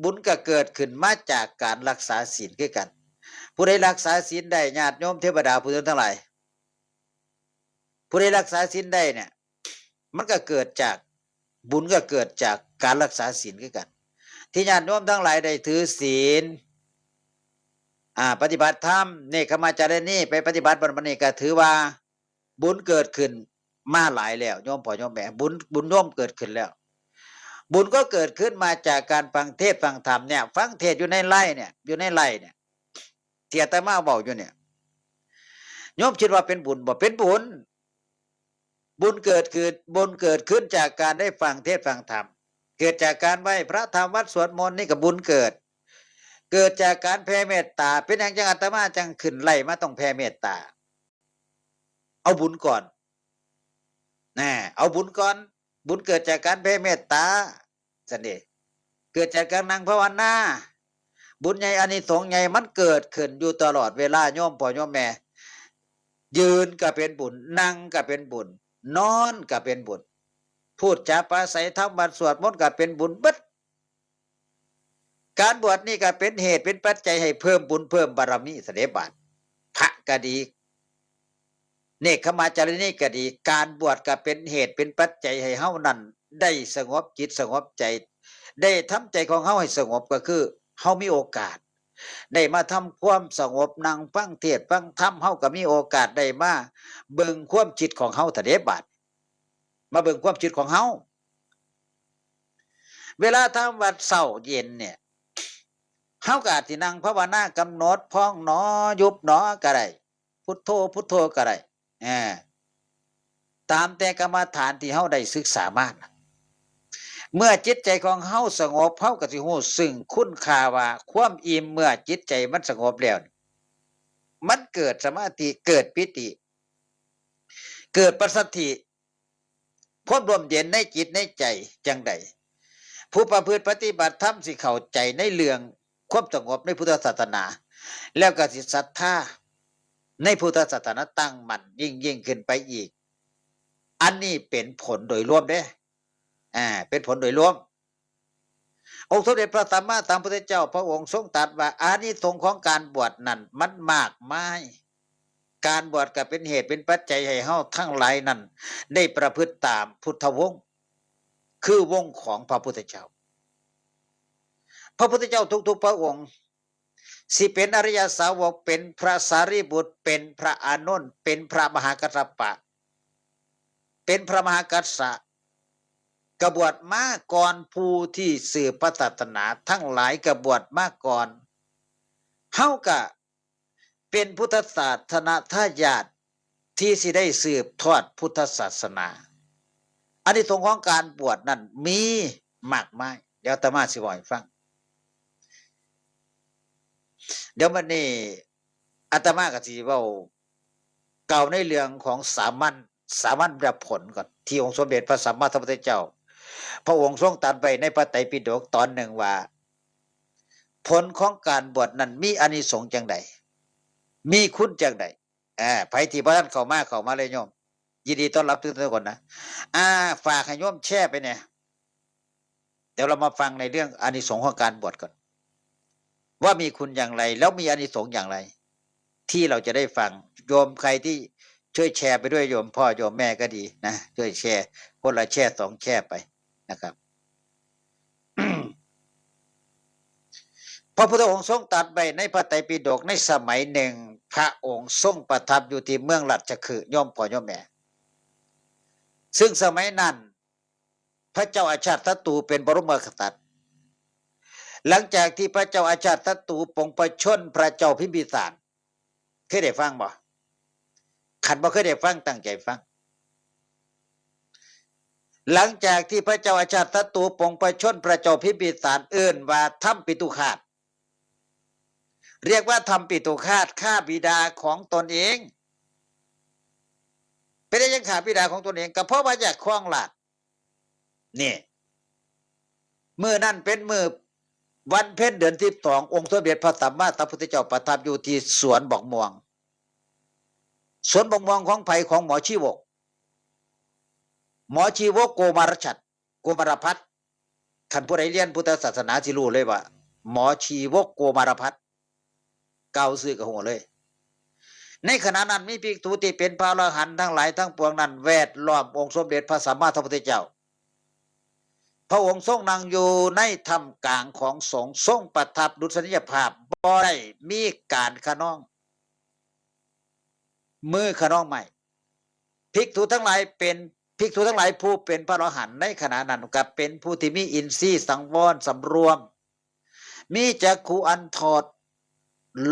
บุญก็เกิดขึ้นมาจากการรักษาศีลคือกัน ผู้ใดรักษาศีลได้ ญาติโยมเทวดาผู้ชนทั้งหลาย ผู้ใดรักษาศีลได้เนี่ย มันก็เกิดจากบุญ ก็เกิดจากการรักษาศีลคือกัน ที่ญาติโยมทั้งหลายได้ถือศีล อ่า ปฏิบัติธรรม เนกขมมาจารินี ไปปฏิบัติบัดนี้ก็ถือว่าบุญเกิดขึ้นมาหลายแล้ว โยมพ่อโยมแม่ บุญ บุญโยมเกิดขึ้นแล้ว บุญก็เกิดขึ้นมาจากการฟังเทศน์ฟังธรรมเนี่ย ฟังเทศน์อยู่ในไร่เนี่ย อยู่ในไร่เนี่ย ที่อาตมาเว้าอยู่เนี่ย โยมคิดว่าเป็นบุญบ่ เป็นบุญ บุญเกิดขึ้น บุญเกิดขึ้นจากการได้ฟังเทศน์ฟังธรรม เกิดจากการไหว้พระทำวัดสวดมนต์นี่ก็บุญเกิด เกิดจากการแผ่เมตตา เป็นหยังจังอาตมาจังขึ้นไร่มาต้องแผ่เมตตา เอาบุญก่อน นะ เอาบุญก่อน บุญเกิดจากการแผ่เมตตา ซั่นเด้ เกิดจากการนั่งภาวนา บุญใหญ่อานิสงส์ใหญ่มันเกิดขึ้นอยู่ตลอดเวลา โยมพ่อโยมแม่ ยืนก็เป็นบุญ นั่งก็เป็นบุญ นอนก็เป็นบุญ พูดจาปราศรัย ทำวัดสวดมนต์ก็เป็นบุญเบิด การบวชนี่ก็เป็นเหตุเป็นปัจจัยให้เพิ่มบุญเพิ่มบารมี เสด็จบาท พระก็ดี เนกขมมาจารินีก็ดี การบวชก็เป็นเหตุเป็นปัจจัยให้เฮานั้นได้สงบจิตสงบใจ ได้ทำใจของเฮาให้สงบ ก็คือเฮามีโอกาส ได้มาทำความสงบ นั่งฟังเทศน์ฟังธรรม เฮาก็มีโอกาสได้มาเบิ่งความคิดของเฮา เสด็จบาท มาเบิ่งความคิดของเฮา เวลาทำวัดเช้าเย็นเนี่ย เฮาก็อาจสินั่งภาวนากำหนด พองหนอ ยุบหนอก็ได้ พุทโธ พุทโธก็ได้ อ่า ตามแต่กรรมฐานที่เฮาได้ศึกษามา เมื่อจิตใจของเฮาสงบ เฮาก็สิฮู้ซึ่งคุณค่าว่าความอิ่ม เมื่อจิตใจมันสงบแล้ว มันเกิดสมาธิ เกิดปีติ เกิดปัสสัทธิ ความร่มเย็นในจิตในใจจังใด ผู้ประพฤติปฏิบัติธรรมสิเข้าใจในเรื่องความสงบในพุทธศาสนา แล้วก็สิศรัทธาในพุทธศาสนาตั้งมั่นยิ่งๆขึ้นไปอีก อันนี้เป็นผลโดยรวมเด้ อ่า เป็นผลโดยรวม องค์สมเด็จพระสัมมาสัมพุทธเจ้าพระองค์ทรงตรัสว่า อานิสงส์ของการบวชนั้นมันมากมาย การบวชก็เป็นเหตุเป็นปัจจัยให้เฮาทั้งหลายนั้นได้ประพฤติตามพุทธวงศ์ คือวงศ์ของพระพุทธเจ้า พระพุทธเจ้าทุกๆพระองค์ สิเป็นอริยสาวก เป็นพระสารีบุตร เป็นพระอานนท์ เป็นพระมหากัสสปะ เป็นพระมหากัสสะ ก็บวชมาก่อนผู้ที่สืบพระศาสนาทั้งหลายก็บวชมาก่อน เฮาก็เป็นพุทธศาสนทายาทที่สิได้สืบทอดพุทธศาสนา อานิสงส์ของการบวชนั้นมีมากมาย เดี๋ยวอาตมาสิบอกให้ฟัง เดี๋ยววันนี้อาตมาก็สิเว้า กล่าวในเรื่องของสามัญ สามัญญผลก่อน ที่องค์สมเด็จพระสัมมาสัมพุทธเจ้า พระองค์ทรงตรัสไว้ในพระไตรปิฎกตอนหนึ่งว่า ผลของการบวชนั้นมีอานิสงส์จังใด มีคุณจังใด อ่า ไผที่บ่ทันเข้ามา เข้ามาเลยโยม ยินดีต้อนรับทุกท่านทุกคนนะ อ่า ฝากให้โยมแชร์ไปเนี่ย เดี๋ยวเรามาฟังในเรื่องอานิสงส์ของการบวชก่อน ว่ามีคุณอย่างไร แล้วมีอานิสงส์อย่างไร ที่เราจะได้ฟัง โยมใครที่ช่วยแชร์ไปด้วย โยมพ่อโยมแม่ก็ดีนะ ช่วยแชร์ คนละแชร์สองแชร์ไปนะครับ พระพุทธองค์ทรงตรัสไว้ในพระไตรปิฎกในสมัยหนึ่ง พระองค์ทรงประทับอยู่ที่เมืองราชคฤห์ โยมพ่อโยมแม่ ซึ่งสมัยนั้น พระเจ้าอาชาติศัตรูเป็นบรมกษัตริย์ หลังจากที่พระเจ้าอาชาติศัตรูปลงพระชนม์พระเจ้าพิมพิสาร เคยได้ฟังบ่ คันบ่เคยได้ฟังตั้งใจฟัง หลังจากที่พระเจ้าอาชาติศัตรูปลงพระชนม์พระเจ้าพิมพิสาร เอิ้นว่าทำปิตุฆาต เรียกว่าทำปิตุฆาต ฆ่าบิดาของตนเอง เป็นหยังฆ่าบิดาของตนเอง ก็เพราะว่าอยากครองราชย์ นี่ มื้อนั้นเป็นมื้อวันเพ็ญเดือนสิบสอง องค์สมเด็จพระสัมมาสัมพุทธเจ้าประทับอยู่ที่สวนบักม่วง สวนบักม่วงของไผ ของหมอชีวก หมอชีวกโกมารชัด โกมารพัฒน์ คันผู้ใดเรียนพุทธศาสนาสิรู้เลยว่า หมอชีวกโกมารพัฒน์ กล่าวซื่อก็ฮู้เลย ในขณะนั้นมีภิกษุที่เป็นพระอรหันต์ทั้งหลายทั้งปวงนั้นแวดล้อมองค์สมเด็จพระสัมมาสัมพุทธเจ้า พระองค์ทรงนั่งอยู่ในท่ามกลางของสงฆ์ ทรงประทับดุษณียภาพ บ่ได้มีการคะนอง มือคะนองไม้ ภิกษุทั้งหลายเป็น ภิกษุทั้งหลายผู้เป็นพระอรหันต์ในขณะนั้นก็เป็นผู้ที่มีอินทรีย์สังวรสำรวม มีจักขุอันถอด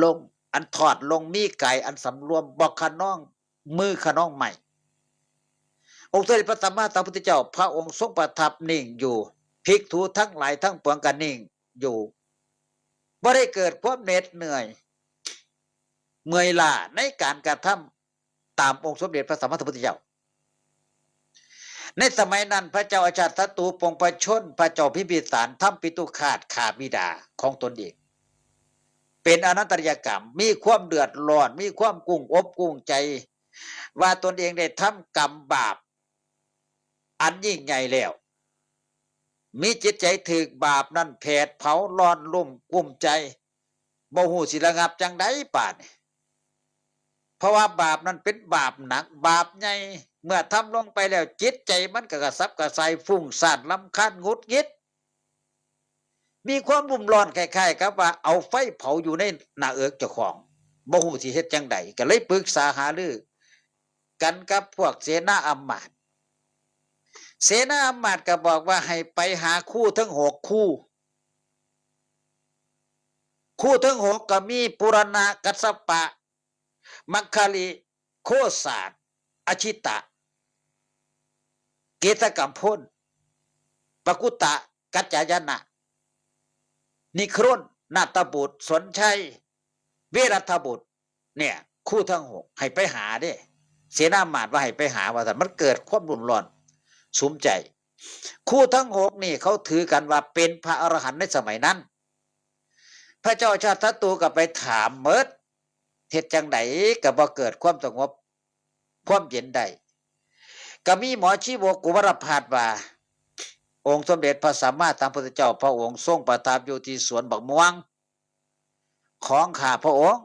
ลง อันถอดลง มีกายอันสำรวม บ่คะนองมือคะนองไม้ องค์สมเด็จพระสัมมาสัมพุทธเจ้า พระองค์ทรงประทับนิ่งอยู่ ภิกษุทั้งหลายทั้งปวงก็นิ่งอยู่ บ่ได้เกิดความเหน็ดเหนื่อย เมื่อยล้าในการกระทำตามองค์สมเด็จพระสัมมาสัมพุทธเจ้า ในสมัยนั้นพระเจ้าอาชาติศัตรูปงพระชนม์ พระเจ้าพิมพิสารทำปิตุฆาตฆ่าบิดาของตนเอง เป็นอนันตริยกรรม มีความเดือดร้อน มีความกุ้งอกกุ้งใจ ว่าตนเองได้ทำกรรมบาปอันยิ่งใหญ่แล้ว มีจิตใจถืกบาปนั้นแผดเผาร้อนรุ่มกุ้มใจ บ่ฮู้สิระงับจั่งใดบาดนี้ เพราะว่าบาปนั้นเป็นบาปหนัก บาปใหญ่ เมื่อทำลงไปแล้วจิตใจมันก็กระสับกระส่าย ฟุ้งซ่าน รำคาญ หงุดหงิด มีความรุ่มร้อนคล้ายๆกับว่าเอาไฟเผาอยู่ในหน้าอกเจ้าของ บ่ฮู้สิเฮ็ดจั่งใด ก็เลยปรึกษาหารือกันกับพวกเสนาอำมาตย์ เสนาอำมาตย์ก็บอกว่าให้ไปหาครูทั้งหกครู ครูทั้งหกก็มีปุรณะ กัสสปะ มัคคาริ โคสาด อชิตะ เกสกัมพล ปกุตตะ กัจจายนะ นิครน นาฏบุตร สนชัย เวรัตบุตร เนี่ย ครูทั้งหกให้ไปหาเด้ เสนาอำมาตย์ว่าให้ไปหา ว่าซั่น มันเกิดความรุ่มร้อนสุมใจ ครูทั้งหกนี่เขาถือกันว่าเป็นพระอรหันต์ในสมัยนั้น พระเจ้าอาชาติศัตรูก็ไปถามหมด เฮ็ดจั่งใดก็บ่เกิดความสงบ ความเย็นได้ ก็มีหมอชีวกุมารพาสว่า องค์สมเด็จพระสัมมาสัมพุทธเจ้าพระองค์ทรงประทับอยู่ที่สวนบักม่วงของข้าพระองค์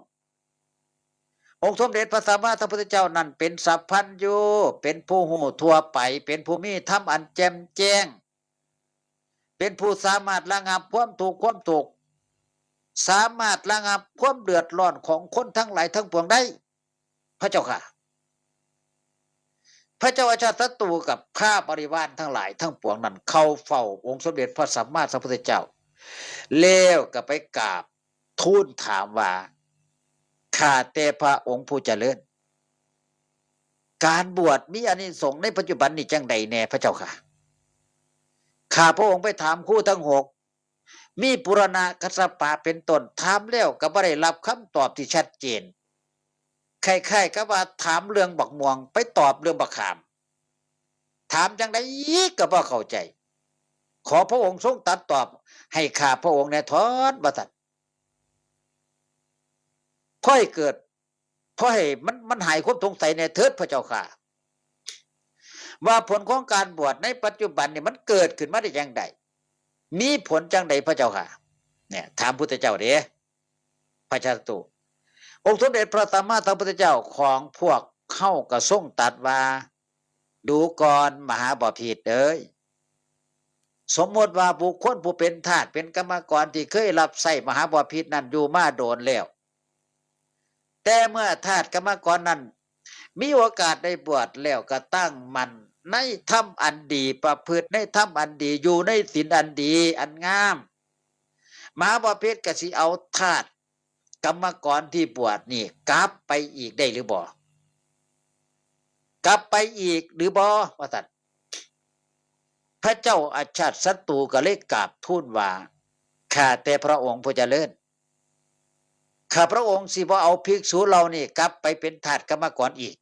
องค์สมเด็จพระสัมมาสัมพุทธเจ้านั้นเป็นสัพพัญญู เป็นผู้ฮู้ทั่วไป เป็นผู้มีธรรมอันแจ่มแจ้ง เป็นผู้สามารถระงับความทุกข์ความโศก สามารถระงับความเดือดร้อนของคนทั้งหลายทั้งปวงได้ พระเจ้าค่ะ พระเจ้าอาชาติศัตรูกับข้าบริวารทั้งหลายทั้งปวงนั้นเข้าเฝ้าองค์สมเด็จพระสัมมาสัมพุทธเจ้า แล้วก็ไปกราบทูลถามว่า ข้าแต่พระองค์ผู้เจริญ การบวชมีอานิสงส์ในปัจจุบันนี้จั่งใดแน่พระเจ้าค่ะ ข้าพระองค์ไปถามครูทั้งหก มีปุรณะ กัสสปะเป็นต้น ถามแล้วก็บ่ได้รับคำตอบที่ชัดเจน คล้ายๆกับว่าถามเรื่องบักม่วง ไปตอบเรื่องบักขาม ถามจั่งใดอีกก็บ่เข้าใจ ขอพระองค์ทรงตรัสตอบให้ข้าพระองค์แน่ทอน ว่าซั่น ค่อยเกิด ขอให้มัน มันหายความสงสัยแน่เถิดพระเจ้าค่ะ ว่าผลของการบวชในปัจจุบันนี่มันเกิดขึ้นมาได้จั่งใด มีผลจั่งใดพระเจ้าค่ะ เนี่ย ถามพุทธเจ้าเด้ พระชาตรู องค์สมเด็จพระสัมมาสัมพุทธเจ้าของพวกเฮาก็ทรงตรัสว่า ดูก่อนมหาบพิตรเอ๋ย สมมติว่าบุคคลผู้เป็นทาสเป็นกรรมกรที่เคยรับใช้มหาบพิตรนั้นอยู่มาโดนแล้ว แต่เมื่อทาสกรรมกรนั้น มีโอกาสได้บวชแล้วก็ตั้งมั่นในธรรมอันดี ประพฤติในธรรมอันดี อยู่ในศีลอันดีอันงาม มหาบพิตรก็สิเอาทาสกรรมกรที่บวชนี่กลับไปอีกได้หรือบ่ กลับไปอีกหรือบ่ ว่าซั่น พระเจ้าอาชาติศัตรูก็เลยกราบทูลว่า ข้าแต่พระองค์ผู้เจริญ ข้าพระองค์สิบ่เอาภิกษุเหล่านี้กลับไปเป็นทาสกรรมกรอีก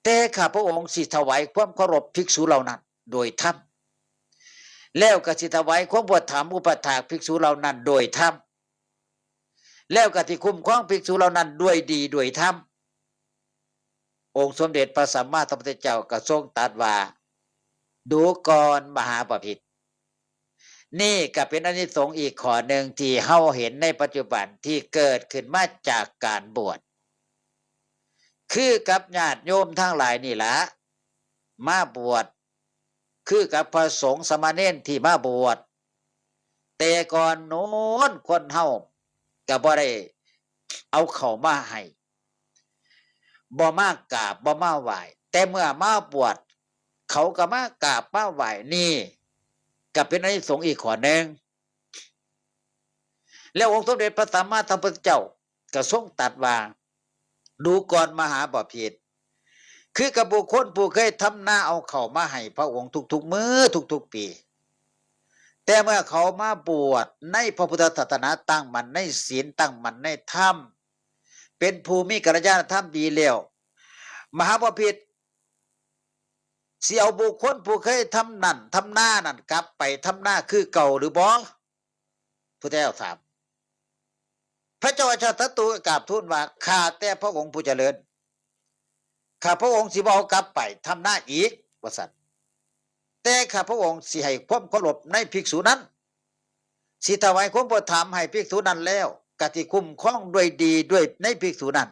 แต่ข้าพระองค์สิถวายความเคารพภิกษุเหล่านั้นโดยธรรม แล้วก็สิถวายความอุปถัมภ์อุปถากภิกษุเหล่านั้นโดยธรรม แล้วก็สิคุ้มครองภิกษุเหล่านั้นด้วยดีด้วยธรรม องค์สมเด็จพระสัมมาสัมพุทธเจ้าก็ทรงตรัสว่า ดูก่อนมหาบพิตร นี่ก็เป็นอานิสงส์อีกข้อหนึ่งที่เฮาเห็นในปัจจุบันที่เกิดขึ้นมาจากการบวช คือกับญาติโยมทั้งหลายนี่ละ มาบวช คือกับพระสงฆ์สามเณรที่มาบวช แต่ก่อนโน้นคนเฮาก็บ่ได้เอาเข้ามาให้ บ่มากราบ บ่มาไหว้ แต่เมื่อมาบวช เขาก็มากราบมาไหว้ นี่ก็เป็นอานิสงส์อีกข้อหนึ่ง แล้วองค์สมเด็จพระสัมมาสัมพุทธเจ้าก็ทรงตรัสว่า ดูก่อนมหาบพิตร คือกับบุคคลผู้เคยทำนาเอาเข้ามาให้พระองค์ทุกๆมื้อทุกๆปี แต่เมื่อเขามาบวชในพระพุทธศาสนา ตั้งมั่นในศีล ตั้งมั่นในธรรม เป็นผู้มีกัลยาณธรรมดีแล้ว มหาบพิตรสิเอาบุคคลผู้เคยทำนั่นทำนานั่นกลับไปทำนาคือเก่าหรือบ่ พุทธเจ้าถาม พระเจ้าอาชาติศัตรูกราบทูลว่า ข้าแต่พระองค์ผู้เจริญ ข้าพระองค์สิบ่เอากลับไปทำนาอีก ว่าซั่น แต่ข้าพระองค์สิให้ความเคารพในภิกษุนั้น สิถวายความอุปถัมภ์ให้ภิกษุนั้นแล้ว ก็สิคุ้มครองด้วยดีด้วยในภิกษุนั้น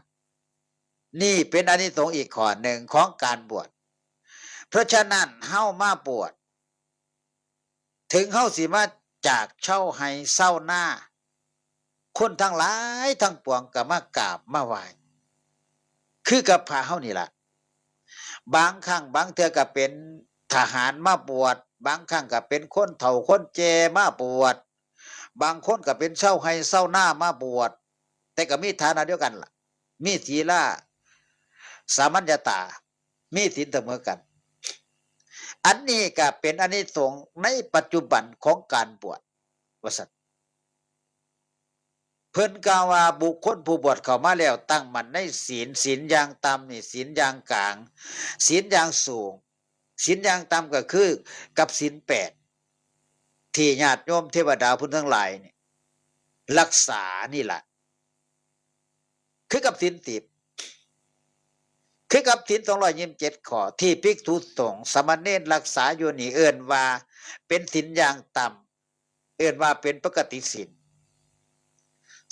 นี่เป็นอานิสงส์อีกข้อหนึ่งของการบวช เพราะฉะนั้นเฮามาบวช ถึงเฮาสิมาจากชาวไร่ชาวนา คนทั้งหลายทั้งปวงก็มากราบมาไหว้ คือกับพระเฮานี่ล่ะ บางครั้งบางเทื่อก็เป็นทหารมาบวช บางครั้งก็เป็นคนเฒ่าคนแก่มาบวช บางคนก็เป็นชาวไร่ชาวนามาบวช แต่ก็มีฐานะเดียวกันล่ะ มีศีลาสามัญญาตา มีศีลเสมอกัน อันนี้ก็เป็นอานิสงส์ในปัจจุบันของการบวช ว่าซั่น เพิ่นกล่าวว่าบุคคลผู้บวชเข้ามาแล้วตั้งมั่นในศีล ศีลอย่างต่ำนี่ ศีลอย่างกลาง ศีลอย่างสูง ศีลอย่างต่ำก็คือกับศีลแปด ที่ญาติโยมเทวดาเพิ่นทั้งหลายนี่รักษานี่ล่ะ คือกับศีลสิบ คือกับศีลสองร้อยยี่สิบเจ็ดข้อ ที่ภิกษุสงฆ์สามเณรรักษาอยู่นี่ เอิ้นว่าเป็นศีลอย่างต่ำ เอิ้นว่าเป็นปกติศีล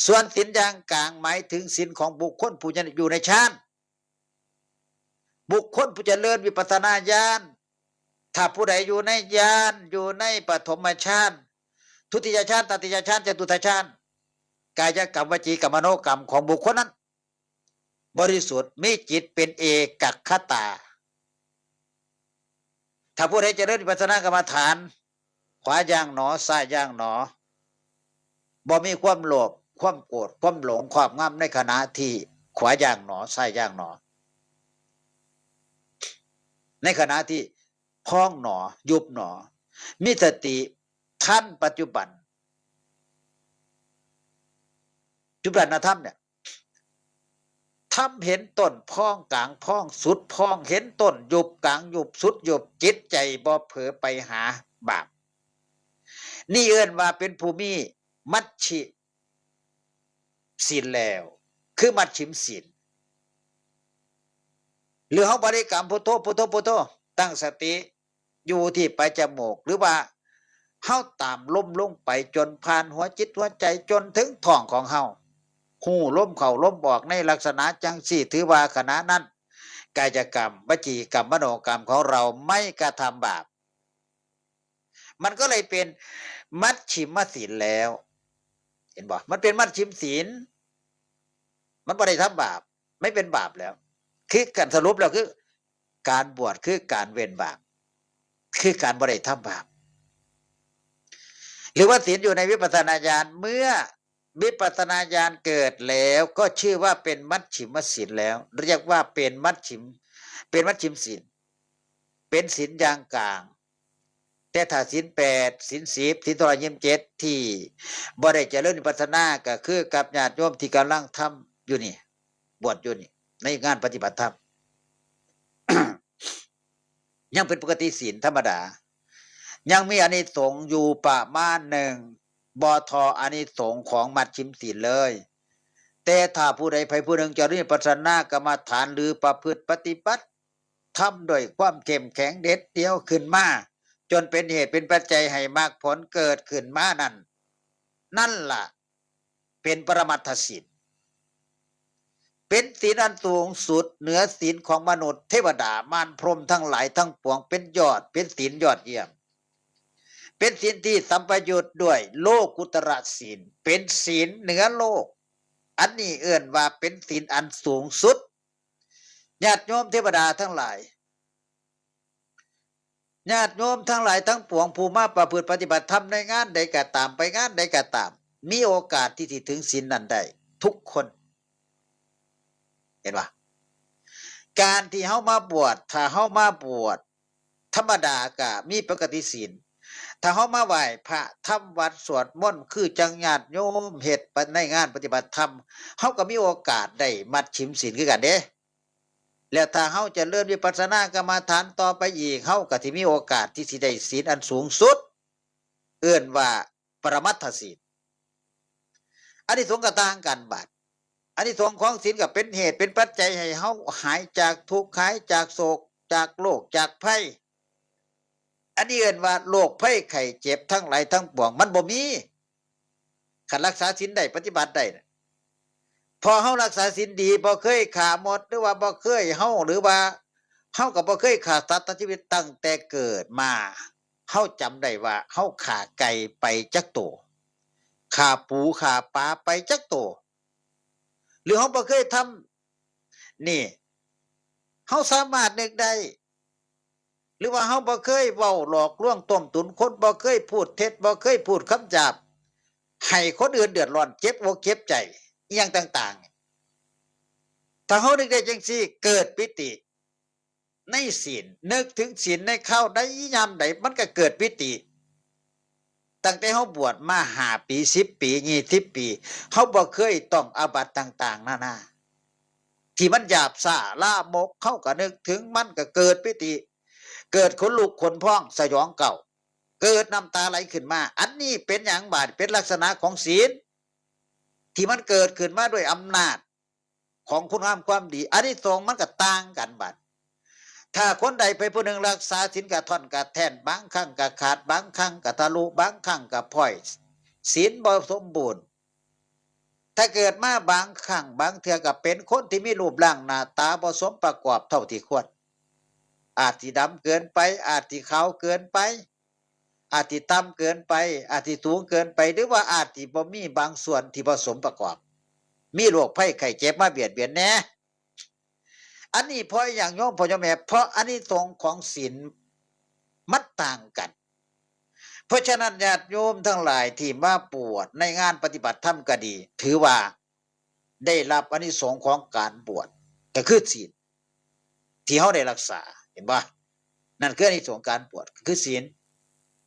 ส่วนศีลอย่างกลางหมายถึงศีลของบุคคลผู้ยังอยู่ในฌาน บุคคลผู้เจริญวิปัสสนาญาณ ถ้าผู้ใดอยู่ในญาณ อยู่ในปฐมฌาน ทุติยฌาน ตติยฌาน จตุตถฌาน กายกรรม วจีกรรม มโนกรรมของบุคคลนั้น บริสุทธิ์ มีจิตเป็นเอกัคคตา ถ้าผู้ใดเจริญวิปัสสนากรรมฐาน ขวาย่างหนอ ซ้ายย่างหนอ บ่มีความโลภ ความโกรธ ความหลงครอบงำในขณะที่ขวาย่างหนอ ซ้ายย่างหนอ ในขณะที่พองหนอ ยุบหนอ มีสติทันปัจจุบัน จุบันธรรมเนี่ย ธรรมเห็นต้นพอง กลางพอง สุดพอง เห็นต้นยุบ กลางยุบ สุดยุบ จิตใจบ่เผลอไปหาบาป นี่เอิ้นว่าเป็นผู้มีมัชฌิศีลแล้ว คือมัชฌิมศีล หรือเฮาบริกรรมพุทโธ พุทโธ พุทโธ ตั้งสติอยู่ที่ปลายจมูก หรือว่าเฮาตามลมลงไปจนผ่านหัวจิตหัวใจ จนถึงท้องของเฮา ฮู้ลมเข้าลมออกในลักษณะจังซี่ ถือว่าขณะนั้น กายกรรม วจีกรรม มโนกรรมของเราไม่กระทำบาป มันก็เลยเป็นมัชฌิมศีลแล้ว เห็นบ่ มันเป็นมัชฌิมศีล มันบ่ได้ทำบาป ไม่เป็นบาปแล้ว คือการสรุปแล้วคือ การบวชคือการเว้นบาป คือการบ่ได้ทำบาป หรือว่าศีลอยู่ในวิปัสสนาญาณ เมื่อวิปัสสนาญาณเกิดแล้วก็ชื่อว่าเป็นมัชฌิมศีลแล้ว เรียกว่าเป็นมัชฌิม เป็นมัชฌิมศีล เป็นศีลอย่างกลาง แต่ถ้าศีลแปด ศีลสิบ ศีลสองร้อยยี่สิบเจ็ด ที่บ่ได้เจริญวิปัสสนา ก็คือกับญาติโยมที่กำลังทำอยู่นี่ บวชอยู่นี่ ในงานปฏิบัติธรรม ยังเป็นปกติศีลธรรมดา ยังมีอานิสงส์อยู่ประมาณหนึ่ง บ่ท่ออานิสงส์ของมัชฌิมศีลเลย แต่ถ้าผู้ใดใผผู้หนึ่งเจริญวิปัสสนากรรมฐาน หรือประพฤติปฏิบัติธรรมด้วยความเข้มแข็งเด็ดเดี่ยวขึ้นมา จนเป็นเหตุเป็นปัจจัยให้มรรคผลเกิดขึ้นมานั่น นั่นล่ะ เป็นปรมัตถศีล เป็นศีลอันสูงสุดเหนือศีลของมนุษย์เทวดามารพรหมทั้งหลายทั้งปวง เป็นยอด เป็นศีลยอดเยี่ยม เป็นศีลที่สัมปยุตด้วยโลกุตระศีล เป็นศีลเหนือโลก อันนี้เอิ้นว่าเป็นศีลอันสูงสุด ญาติโยมเทวดาทั้งหลาย ญาติโยมทั้งหลายทั้งปวง ผู้มาประพฤติปฏิบัติธรรมในงานใดก็ตาม ไปงานใดก็ตาม มีโอกาสที่สิถึงศีลนั้นได้ทุกคน เห็นปะ การที่เฮามาบวช ถ้าเฮามาบวชธรรมดาก็มีปกติศีล ถ้าเฮามาไหว้พระ ทำวัตร สวดมนต์ คือจั่งญาติโยมเฮ็ดในงานปฏิบัติธรรม เฮาก็มีโอกาสได้มัชฌิมศีลคือกันเด้ แล้วถ้าเฮาเจริญวิปัสสนากรรมฐานต่อไปอีก เฮาก็สิมีโอกาสที่สิได้ศีลอันสูงสุด เอิ้นว่าปรมัตถศีล อานิสงส์ก็ต่างกันบาด อานิสงส์ของศีลก็เป็นเหตุเป็นปัจจัยให้เฮาหายจากทุกข์ หายจากโศก จากโรค จากภัย อันนี้เอิ้นว่าโรคภัยไข้เจ็บทั้งหลายทั้งปวงมันบ่มี คันรักษาศีลได้ ปฏิบัติได้น่ะ พอเฮารักษาศีลดี บ่เคยฆ่ามด หรือว่าบ่เคยเฮา หรือว่าเฮาก็บ่เคยฆ่าสัตว์ตัดชีวิตตั้งแต่เกิดมา เฮาจำได้ว่าเฮาฆ่าไก่ไปจักโต ฆ่าปูฆ่าปลาไปจักโต หรือเฮาบ่เคยทำ นี่ เฮาสามารถนึกได้ หรือว่าเฮาบ่เคยเว้าหลอกลวงต้มตุ๋นคน บ่เคยพูดเท็จ บ่เคยพูดคำหยาบ ให้คนอื่นเดือดร้อน เจ็บอกเจ็บใจ อีหยังต่างๆ ถ้าเฮานึกได้จั่งซี้ เกิดปีติในศีล นึกถึงศีลในคราวใดยามใด มันก็เกิดปีติ ตั้งแต่เฮาบวชมาห้าปี สิบปี ยี่สิบปี เฮาบ่เคยต้องอาบัติต่างๆ นานา ที่มันหยาบช้าลามก เฮาก็นึกถึงมันก็เกิดปีติ เกิดขนลุกขนพองสยองเกล้า เกิดน้ำตาไหลขึ้นมา อันนี้เป็นหยังบาด เป็นลักษณะของศีล ที่มันเกิดขึ้นมาด้วยอำนาจของคุณงามความดี อานิสงส์มันก็ต่างกันบาด ถ้าคนใดไปผู้หนึ่งรักษาศีลกะท่อนกะแท่น บางครั้งกะขาด บางครั้งกะทะลุ บางครั้งกะพร่อย ศีลบ่สมบูรณ์ ถ้าเกิดมาบางครั้งบางเทื่อก็เป็นคนที่มีรูปร่างหน้าตาบ่สมประกอบเท่าที่ควร อาจสิดำเกินไป อาจสิขาวเกินไป อาจสิต่ำเกินไป อาจสิสูงเกินไป หรือว่าอาจสิบ่มีบางส่วนที่บ่สมประกอบ มีโรคภัยไข้เจ็บมาเบียดเบียนแหน่ อันนี้เพราะอีหยังโยมพ่อโยมแม่ เพราะอานิสงส์ของศีลมันต่างกัน เพราะฉะนั้นญาติโยมทั้งหลายที่มาบวชในงานปฏิบัติธรรมก็ดี ถือว่าได้รับอานิสงส์ของการบวช ก็คือศีลที่เฮาได้รักษา เห็นบ่ นั่นคืออานิสงส์การบวช ก็คือศีล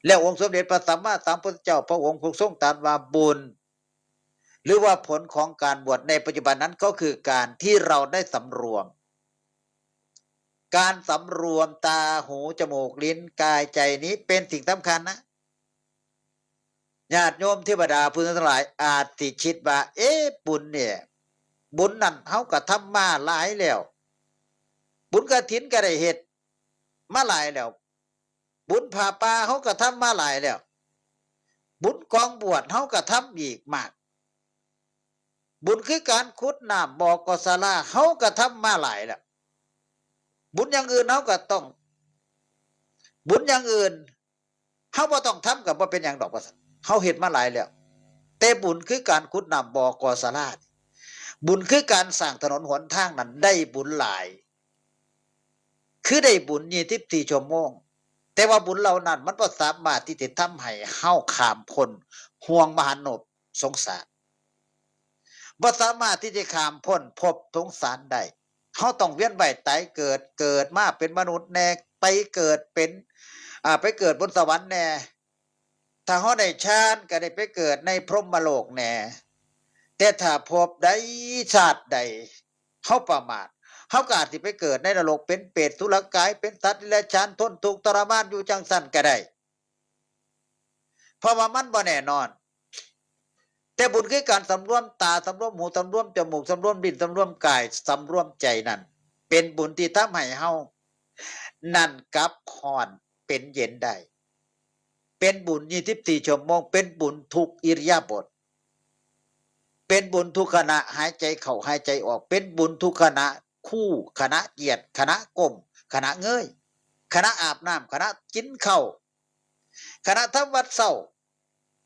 แล้วองค์สมเด็จพระสัมมาสัมพุทธเจ้าพระองค์ทรงตรัสว่าบุญ หรือว่าผลของการบวชในปัจจุบันนั้นก็คือการที่เราได้สำรวม การสำรวมตา หู จมูก ลิ้น กาย ใจนี้เป็นสิ่งสำคัญนะ ญาติโยมเทวดาผู้ทั้งหลายอาจสิคิดว่า เอ๊ะ บุญเนี่ย บุญนั่นเฮาก็ทำมาหลายแล้ว บุญกฐินก็ได้เฮ็ดมาหลายแล้ว บุญผ้าป่าเฮาก็ทำมาหลายแล้ว บุญกองบวชเฮาก็ทำอีกมาก บุญคือการขุดน้ำบ่อกอสาราเฮาก็ทำมาหลายแล้ว บุญอย่างอื่นเฮาก็ต้อง บุญอย่างอื่นเฮาบ่ต้องทำก็บ่เป็นหยังดอกว่าซั่น เฮาเฮ็ดมาหลายแล้ว แต่บุญคือการขุดน้ำบ่อกอสารา บุญคือการสร้างถนนหนทางนั้นได้บุญหลาย คือได้บุญยี่สิบสี่ชั่วโมง แต่ว่าบุญเหล่านั้นมันบ่สามารถที่จะทำให้เฮาข้ามพ้นห่วงมหันต์นบสงสาร บ่สามารถที่จะข้ามพ้นภพสงสารได้ เฮาต้องเวียนว่ายตายเกิด เกิดมาเป็นมนุษย์แหน่ ไปเกิดเป็น อ่า ไปเกิดบนสวรรค์แหน่ ถ้าเฮาได้ฌานก็ได้ไปเกิดในพรหมโลกแหน่ แต่ถ้าภพใดชาติใดเฮาประมาท เฮาก็อาจสิไปเกิดในนรก เป็นเปรต อสุรกาย เป็นสัตว์เดรัจฉาน ทนทุกข์ทรมานอยู่จั่งซั้นก็ได้ เพราะว่ามันบ่แน่นอน แต่บุญคือการสำรวมตา สำรวมหู สำรวมจมูก สำรวมลิ้น สำรวมกาย สำรวมใจนั่น เป็นบุญที่ทำให้เฮานั่นกลับฮ้อนเป็นเย็นได้ เป็นบุญยี่สิบสี่ชั่วโมง เป็นบุญทุกอิริยาบถ เป็นบุญทุกขณะหายใจเข้าหายใจออก เป็นบุญทุกขณะคู่ขณะเหยียดขณะก้มขณะเงย ขณะอาบน้ำขณะกินข้าวขณะทำวัดเช้า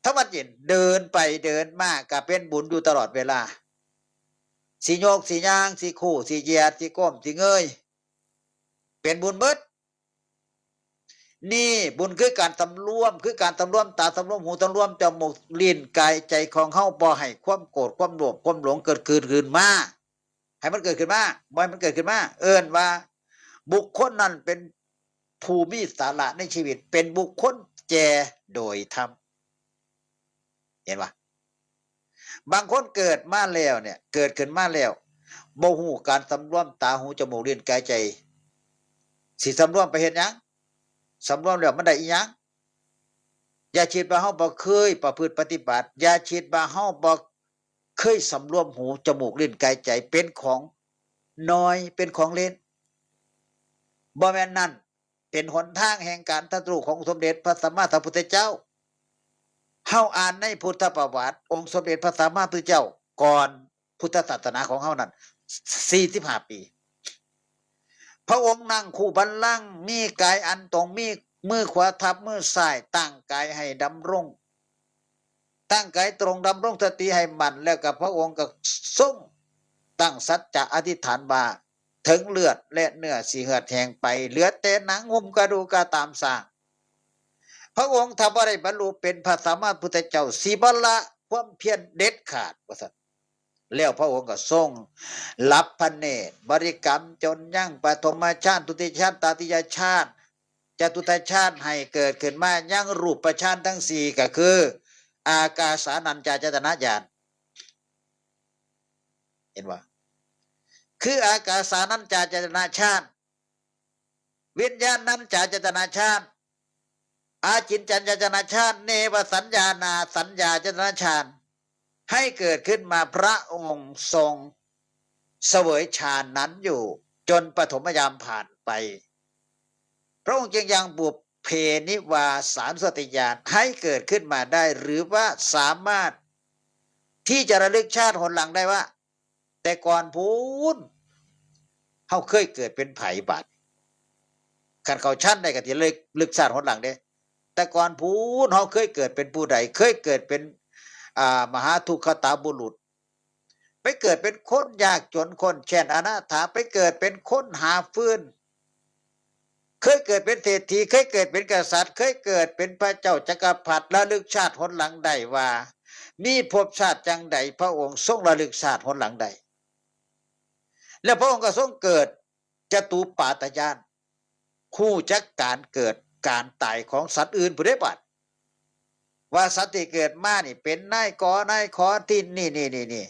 ทำวัดเย็นเดินไปเดินมาก็เป็นบุญอยู่ตลอดเวลา สิโยกสิย่างสิคู่สิเหยียดสิก้มสิเงย เป็นบุญเบิด นี่บุญคือการสำรวม คือการสำรวมตาสำรวมหูสำรวมจมูกลิ้นกายใจของเฮาบ่ให้ความโกรธความโลภความหลงเกิดขึ้นขึ้นมา ให้มันเกิดขึ้นมาบ่ให้มันเกิดขึ้นมา เอิ้นว่าบุคคลนั้นเป็นผู้มีสาระในชีวิต เป็นบุคคลแก่โดยธรรม เห็นปะบางคนเกิดมาแล้วเนี่ย เกิดขึ้นมาแล้วบ่ฮู้การสำรวมตาหูจมูกลิ้นกายใจ สิสำรวมไปเฮ็ดหยัง สำรวมแล้วมันได้อีหยัง อย่าคิดว่าเฮาบ่เคยประพฤติปฏิบัติ อย่าคิดว่าเฮาบ่เคยสำรวมหูจมูกลิ้นกายใจ เป็นของน้อยเป็นของเล็ก บ่แม่นนั่น เป็นหนทางแห่งการตรัสรู้ของสมเด็จพระสัมมาสัมพุทธเจ้า เฮาอ่านในพุทธประวัติ องค์สมเด็จพระสัมมาสัมพุทธเจ้าก่อนพุทธศาสนาของเฮานั้น สี่สิบห้า ปี พระองค์นั่งคู่บัลลังก์ มีกายอันตรง มีมือขวาทับมือซ้าย ตั้งกายให้ดำรง ตั้งกายตรงดำรงสติให้มั่น แล้วกับพระองค์ก็ทรงตั้งสัจจะอธิษฐานว่า ถึงเลือดและเนื้อสิเหือดแห้งไป เหลือแต่หนังหุ้มกระดูกก็ตามสร้าง พระองค์ถ้าบ่ได้บรรลุเป็นพระสัมมาสัมพุทธเจ้า สิบ่ละความเพียรเด็ดขาด ว่าซั่น แล้วพระองค์ก็ทรงหลับพระเนตร บริกรรมจนยังปฐมฌาน ทุติยฌาน ตติยฌาน จตุตฌานให้เกิดขึ้นมา ยังรูปฌานทั้งสี่ก็คือ อากาสานัญจายตนะญาณ เห็นบ่ คืออากาสานัญจายตนะฌาน วิญญาณัญจายตนะฌาน อากิญจัญญายตนะฌาน เนวสัญญานาสัญญายตนะฌาน ให้เกิดขึ้นมา พระองค์ทรงเสวยฌานนั้นอยู่ จนปฐมยามผ่านไป พระองค์จึงยังบุพเพนิวาสานุสติญาณให้เกิดขึ้นมาได้ หรือว่าสามารถที่จะระลึกชาติหนหลังได้ว่า แต่ก่อนพู้นเฮาเคยเกิดเป็นไผ บาดคันเข้าฌานได้ก็สิระลึกชาติหนหลังเด้ แต่ก่อนพู้นเฮาเคยเกิดเป็นผู้ใด เคยเกิดเป็น อ่า มหาทุกขตาบุรุษ ไปเกิดเป็นคนยากจนคนแค้นอนาถา ไปเกิดเป็นคนหาฟืน เคยเกิดเป็นเศรษฐี เคยเกิดเป็นกษัตริย์ เคยเกิดเป็นพระเจ้าจักรพรรดิ ระลึกชาติหนหลังได้ว่า มีภพชาติจังใดพระองค์ทรงระลึกชาติหนหลังได้ แล้วพระองค์ก็ทรงเกิดจตุปาทญาณ ฮู้จักการเกิดการตายของสัตว์อื่นพุ้นเด้ บาด ว่าสัตว์ที่เกิดมานี่เป็นนายกนายขอที่นี่นี่นี่นี่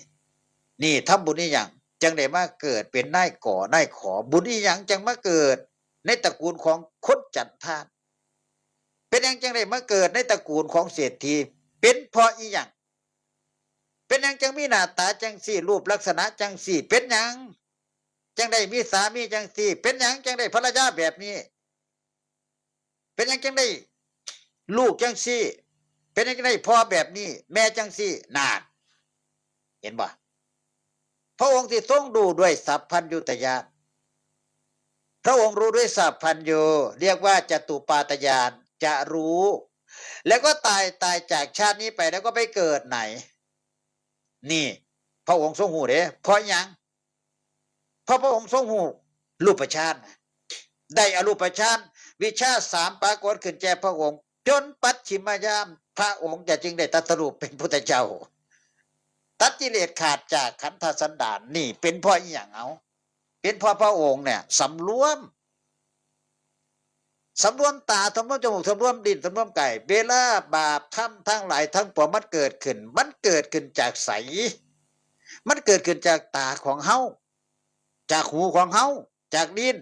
นี่ ทำบุญอีหยังจังได้มาเกิดเป็นนายกนายขอ บุญอีหยังจังมาเกิดในตระกูลของคนจันทาน เป็นหยังจังได้มาเกิดในตระกูลของเศรษฐี เป็นเพราะอีหยัง เป็นหยังจังมีหน้าตาจังซี่ รูปลักษณะจังซี่ เป็นหยังจังได้มีสามีจังซี่ เป็นหยังจังได้ภรรยาแบบนี้ เป็นหยังจังได้ลูกจังซี่ เป็นหยังจังได้พ่อแบบนี้ แม่จังซี่ นั่น เห็นบ่ พระองค์ที่ทรงรู้ด้วยสัพพัญญุตญาณ พระองค์รู้ด้วยสัพพัญญุ เรียกว่าจตุปาทญาณ จะรู้ แล้วก็ตาย ตายจากชาตินี้ไปแล้วก็ไปเกิดไหน นี่ พระองค์ทรงฮู้เด้ เพราะหยัง เพราะพระองค์ทรงฮู้รูปฌาน ได้อรูปฌาน วิชชาสามปรากฏขึ้นแก่พระองค์ จนปัจฉิมยาม พระองค์จะจึงได้ตรัสรู้เป็นพุทธเจ้า ตัดกิเลสขาดจากขันธสันดาน นี่เป็นเพราะอีหยังเอา เป็นเพราะพระองค์เนี่ยสำรวม สำรวมตา สำรวมจมูก สำรวมลิ้น สำรวมกาย เวลาบาปธรรมทั้งหลายทั้งปวงมันเกิดขึ้น มันเกิดขึ้นจากไส มันเกิดขึ้นจากตาของเฮา จากหูของเฮา จากลิ้น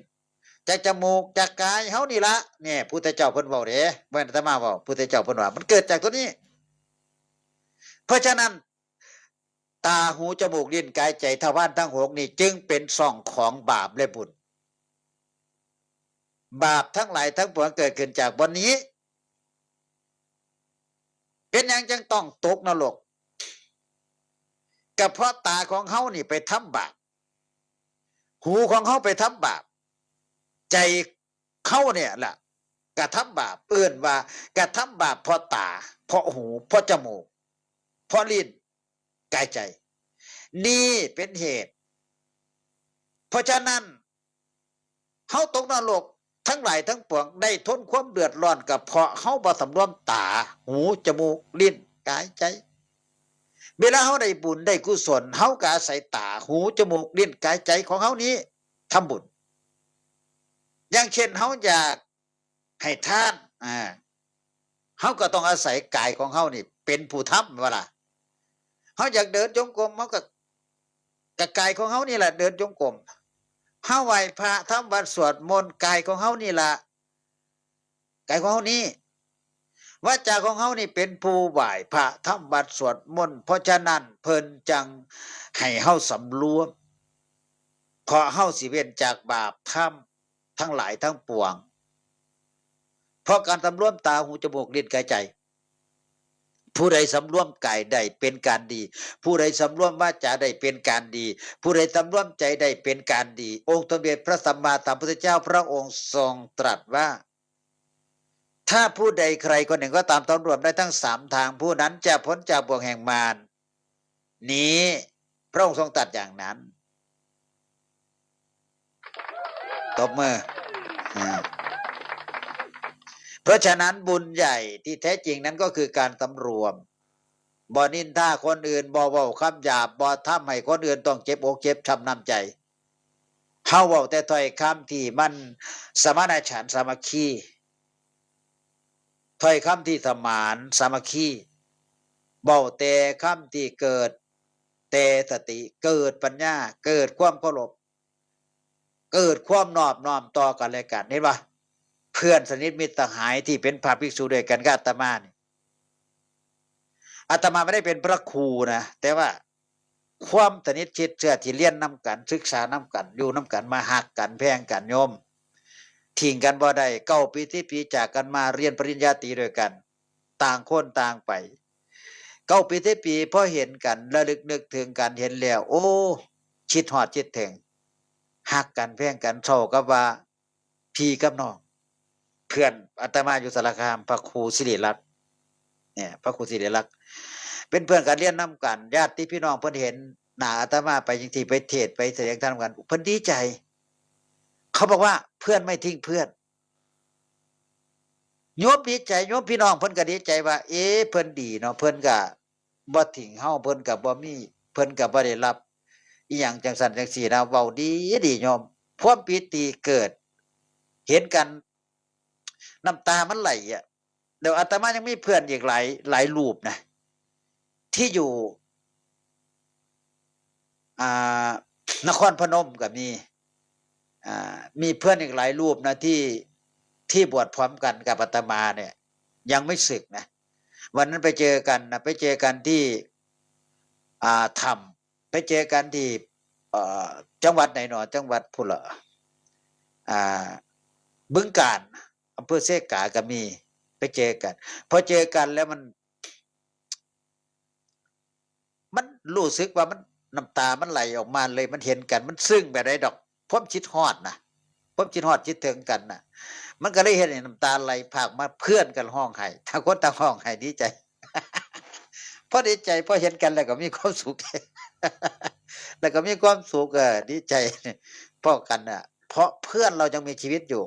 จากจมูก จากกายเฮานี่ละ เนี่ย พุทธเจ้าเพิ่นเว้าเด้ บ่แม่นอาตมาเว้า พุทธเจ้าเพิ่นว่า มันเกิดจากตัวนี้ เพราะฉะนั้น ตา หู จมูก ลิ้น กาย ใจ ทวารทั้งหกนี่จึงเป็นช่องของบาปและบุญ บาปทั้งหลายทั้งปวงเกิดขึ้นจากบ่อนนี้ เป็นหยังจึงต้องตกนรก ก็เพราะตาของเฮานี่ไปทำบาป หูของเฮาไปทำบาป ใจเฮาเนี่ยแหละกระทำบาป เอิ้นว่ากระทำบาปเพราะตา เพราะหู เพราะจมูก เพราะลิ้น กายใจ นี่เป็นเหตุ เพราะฉะนั้น เฮาตกนรกทั้งหลายทั้งปวง ได้ทนความเดือดร้อนก็เพราะเฮาบ่สำรวมตา หู จมูก ลิ้น กายใจ เวลาเฮาได้บุญได้กุศล เฮาก็อาศัยตา หู จมูก ลิ้น กายใจของเฮานี้ทำบุญ อย่างเช่นเฮาอยากให้ทาน อ่า เฮาก็ต้องอาศัยกายของเฮานี่เป็นผู้ทำ แม่นบ่ล่ะ เฮาอยากเดินจงกรม เฮาก็ ก็กายของเฮานี่แหละเดินจงกรม เฮาไหว้พระทำวัตรสวดมนต์ กายของเฮานี่ล่ะ กายของเฮานี่ วาจาของเฮานี่เป็นผู้ไหว้พระทำวัตรสวดมนต์ เพราะฉะนั้นเพิ่นจั่งให้เฮาสำรวม เพราะเฮาสิเว้นจากบาปธรรมทั้งหลายทั้งปวง เพราะการสำรวมตา หู จมูก ลิ้น กายใจ ผู้ใดสำรวมกายได้เป็นการดี ผู้ใดสำรวมวาจาได้เป็นการดี ผู้ใดสำรวมใจได้เป็นการดี องค์สมเด็จพระสัมมาสัมพุทธเจ้าพระองค์ทรงตรัสว่า ถ้าผู้ใดใครคนหนึ่งก็ตามสำรวมได้ทั้งสามทาง ผู้นั้นจะพ้นจากบ่วงแห่งมาร นี้ พระองค์ทรงตรัสอย่างนั้น ตบมือ อ่า เพราะฉะนั้นบุญใหญ่ที่แท้จริงนั้นก็คือการสำรวม บ่นินทาคนอื่น บ่เว้าคำหยาบ บ่ทำให้คนอื่นต้องเจ็บอกเจ็บช้ำน้ำใจ เฮาเว้าแต่ถ้อยคำที่มันสมานฉันท์สามัคคี ถ้อยคำที่สมานสามัคคี เว้าแต่คำที่เกิดแต่สติ เกิดปัญญา เกิดความเคารพ เกิดความนอบน้อมต่อกันและกัน เห็นบ่ เพื่อนสนิทมิตรสหายที่เป็นพระภิกษุด้วยกันกับอาตมานี่ อาตมาไม่ได้เป็นพระครูนะ แต่ว่าความสนิทชิดเชื้อที่เรียนนำกัน ศึกษานำกัน อยู่นำกัน มาฮักกัน แพงกัน โยม ทิ้งกันบ่ได้ เก้าปี สิบปี จากกันมา เรียนปริญญาตรีด้วยกัน ต่างคนต่างไป เก้าปี สิบปี พอเห็นกัน ระลึกนึกถึงกัน เห็นแล้ว โอ้ คิดฮอดคิดถึง ฮักกัน แพงกัน เท่ากับว่า พี่กับน้อง เพื่อนอาตมาอยู่สารคาม พระครูศิริลักษณ์ เนี่ย พระครูศิริลักษณ์ เป็นเพื่อนกัน เรียนนำกัน ญาติพี่น้องเพิ่นเห็นหน้าอาตมาไปจังซี่ ไปเทศน์ ไปแสดงธรรมกัน เพิ่นดีใจ เขาบอกว่า เพื่อนไม่ทิ้งเพื่อน โยมดีใจ โยมพี่น้องเพิ่นก็ดีใจว่า เอ๊ะ เพิ่นดีเนาะ เพิ่นก็บ่ทิ้งเฮา เพิ่นก็บ่มี เพิ่นก็บ่ได้รับอิหยังจังซั่นจังซี่นะ เว้าดีดีโยม ความปีติเกิด เห็นกัน น้ำตามันไหลอะ เดี๋ยวอาตมายังมีเพื่อนอีกหลาย หลายรูปนะ ที่อยู่ อ่า นครพนมก็มี อ่า มีเพื่อนอีกหลายรูปนะ ที่ ที่บวชพร้อมกันกับอาตมาเนี่ย ยังไม่สึกนะ วันนั้นไปเจอกันนะ ไปเจอกันที่ อ่า ถ้ำ ไปเจอกันที่ เอ่อ จังหวัดไหนหนอ จังหวัดพุ้นละ อ่า บึงกาฬ อำเภอเซกาก็มี ไปเจอกัน พอเจอกันแล้วมัน มันรู้สึกว่ามัน น้ำตามันไหลออกมาเลย มันเห็นกัน มันซึ้งแบบใดดอก ความคิดฮอดนะ ความคิดฮอดคิดถึงกันนะ มันก็เลยเฮ็ดให้น้ำตาไหลพรากมา เพื่อนกันร้องไห้ ต่างคนต่างร้องไห้ดีใจ พอดีใจ พอเห็นกันแล้วก็มีความสุข แล้วก็มีความสุข เออ ดีใจ พ้อกันน่ะ เพราะเพื่อนเรายังมีชีวิตอยู่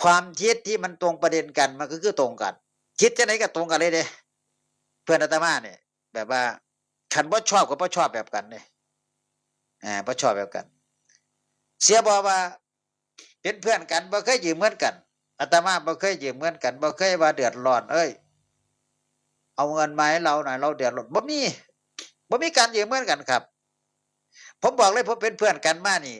ความคิดที่มันตรงประเด็นกัน มันก็คือตรงกัน คิดจังใดก็ตรงกันเลยเด้ เพื่อนอาตมาเนี่ย แบบว่า คันบ่ชอบก็บ่ชอบแบบกันเด้ อ่า บ่ชอบแบบกัน เสียบ่ว่า เป็นเพื่อนกัน บ่เคยยืมเงินกัน อาตมาบ่เคยยืมเงินกัน บ่เคยว่าเดือดร้อน เอ้ย เอาเงินมาให้เราหน่อย เราเดือดร้อน บ่มี บ่มีการยืมเงินกันครับ ผมบอกเลย ผมเป็นเพื่อนกันมานี่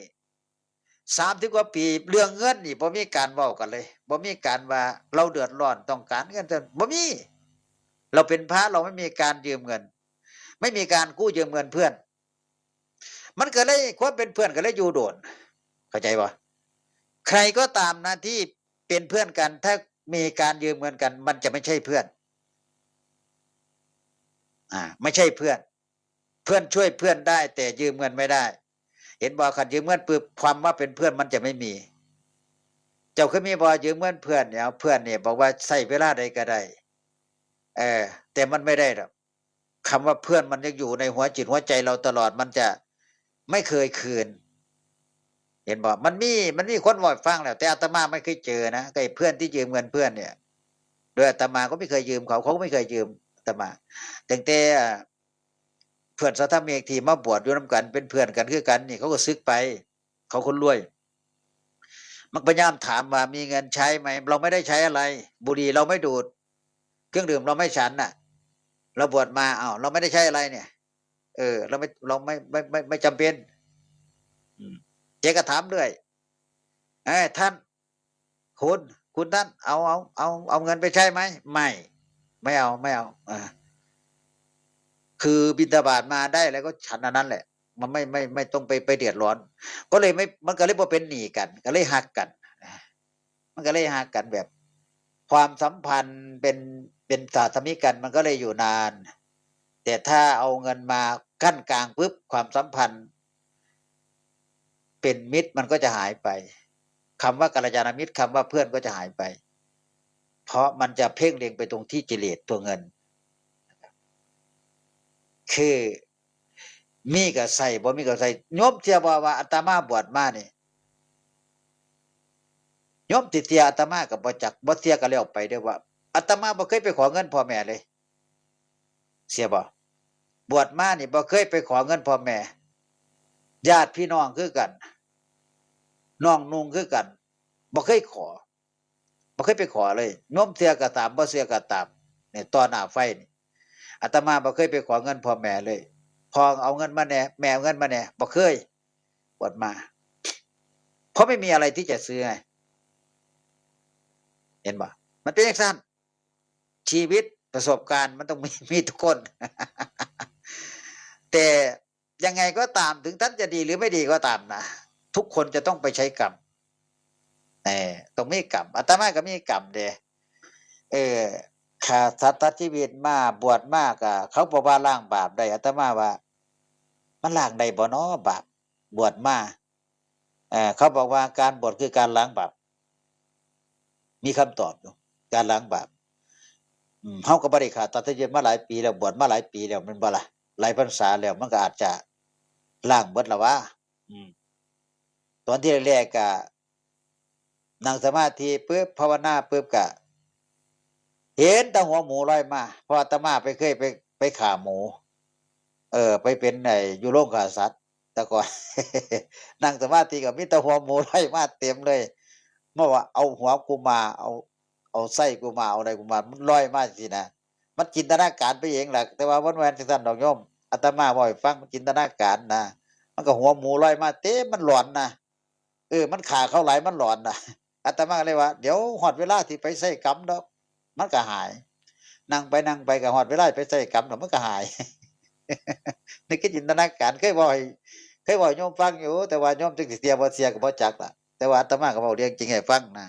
สามสิบกว่าปี เรื่องเงินนี่บ่มีการเว้ากันเลย บ่มีการว่าเราเดือดร้อนต้องการเงิน บ่มี เราเป็นพระ เราไม่มีการยืมเงิน ไม่มีการกู้ยืมเงินเพื่อน มันก็เลย ความเป็นเพื่อนก็เลยอยู่โดน เข้าใจบ่ ใครก็ตามนะที่เป็นเพื่อนกัน ถ้ามีการยืมเงินกัน มันจะไม่ใช่เพื่อน อ่า ไม่ใช่เพื่อน เพื่อนช่วยเพื่อนได้ แต่ยืมเงินไม่ได้ เห็นบ่ คันยืมเงินปึ๊บ ความว่าเป็นเพื่อนมันจะไม่มี เจ้าเคยมีบ่ ยืมเงินเพื่อนเนี่ย เพื่อนเนี่ยบอกว่าใช้เวลาใดก็ได้ เออ แต่มันไม่ได้หรอก คำว่าเพื่อนมันยังอยู่ในหัวจิตหัวใจเราตลอด มันจะไม่เคยคืน เห็นบ่ มันมี มันมีคนเว้าให้ฟังแล้ว แต่อาตมาไม่เคยเจอนะ ไอ้เพื่อนที่ยืมเงินเพื่อนเนี่ย โดยอาตมาก็ไม่เคยยืมเขา เขาก็ไม่เคยยืมอาตมา ตั้งแต่ เพื่อนสัทธมิกที่มาบวชอยู่นำกัน เป็นเพื่อนกันคือกันนี่ เขาก็สึกไป เขาคนรวย มันพยายามถามว่ามีเงินใช้ไหม เราไม่ได้ใช้อะไร บุหรี่เราไม่ดูด เครื่องดื่มเราไม่ฉันน่ะ เราบวชมา เอ้า เราไม่ได้ใช้อะไรเนี่ย เออ เราไม่ เราไม่ ไม่ ไม่ ไม่จำเป็น อืม แกก็ถามเรื่อย เอ้ย ท่าน คุณ คุณท่าน เอา เอา เอา เอาเงินไปใช้ไหม ไม่ ไม่เอา ไม่เอา อ่า คือบิณฑบาตมาได้แล้วก็ฉันอันนั้นแหละ มันไม่ ไม่ ไม่ต้องไป ไปเดือดร้อน ก็เลยไม่ มันก็เลยบ่เป็นหนี้กัน ก็เลยฮักกัน มันก็เลยฮักกันแบบ ความสัมพันธ์เป็น เป็นสาธมิกกัน มันก็เลยอยู่นาน แต่ถ้าเอาเงินมากั้นกลางปุ๊บ ความสัมพันธ์ เป็นมิตรมันก็จะหายไป คำว่ากัลยาณมิตร คำว่าเพื่อนก็จะหายไป เพราะมันจะเพ่งเล็งไปตรงที่กิเลสตัวเงิน คือมีก็ใส่ บ่มีก็ใส่ โยมเชื่อบ่ว่าอาตมาบวชมานี่ โยมสิเชื่ออาตมาก็บ่จัก บ่เชื่อก็แล้วไปเด้อว่า อาตมาบ่เคยไปขอเงินพ่อแม่เลย เชื่อบ่ บวชมานี่บ่เคยไปขอเงินพ่อแม่ ญาติพี่น้องคือกัน น้องนุ่งคือกัน บ่เคยขอ บ่เคยไปขอเลย โยมเชื่อก็ตาม บ่เชื่อก็ตาม เนี่ย ต่อหน้าไฟนี่ อาตมาบ่เคยไปขอเงินพ่อแม่เลย พ่อเอาเงินมาแหน่ แม่เอาเงินมาแหน่ บ่เคย บวชมา เพราะไม่มีอะไรที่จะซื้อไง เห็นบ่ มันเป็นจั่งซั้น ชีวิตประสบการณ์มันต้องมี มีทุกคน แต่ยังไงก็ตาม ถึงท่านจะดีหรือไม่ดีก็ตามนะ ทุกคนจะต้องไปใช้กรรม เออ ต้องมีกรรม อาตมาก็มีกรรมเด้ เออ ข้าสัตว์ตัดชีวิตมา บวชมาก็ เขาบอกว่าล้างบาปได้ อาตมาว่า มันล้างได้บ่น้อบาป บวชมา เออ เขาบอกว่าการบวชคือการล้างบาป มีคำตอบอยู่ การล้างบาป อืม เฮาก็บ่ได้ฆ่าตัดชีวิตมาหลายปีแล้ว บวชมาหลายปีแล้ว แม่นบ่ล่ะ หลายพรรษาแล้ว มันก็อาจจะล้างเบิดละวะ อืม ตอนที่แรกๆ ก็นั่งสมาธิปุ๊บ ภาวนาปุ๊บ ก็เห็นแต่หัวหมูลอยมา เพราะอาตมาไปเคยไป ไปฆ่าหมู เออ ไปเป็นไอ้ อยู่โรงฆ่าสัตว์ แต่ก่อน นั่งสมาธิก็มีแต่หัวหมูลอยมาเต็มเลย มาว่าเอาหัวกุมาร เอา เอาไส้กุมาร เอาอะไรกุมาร มันลอยมาสินะ มันจินตนาการไปเองแหละ แต่ว่ามันบ่แม่นจั่งซั้นดอกโยม อาตมาเว้าให้ฟัง มันจินตนาการนะ มันก็หัวหมูลอยมาเต็ม มันหลอนนะ เออ มันฆ่าเขาหลาย มันหลอนนะ อาตมาก็เลยว่า เดี๋ยวฮอดเวลาที่ไปใช้กรรมดอก มันก็หาย นั่งไปนั่งไปก็ฮอดเวลาไปใช้กรรมดอก มันก็หาย นี่คือจินตนาการ เคยเว้าให้ เคยเว้าให้โยมฟังอยู่ แต่ว่าโยมจักสิเชื่อบ่เชื่อก็บ่จักล่ะ แต่ว่าอาตมาก็เว้าเรื่องจริงให้ฟังนะ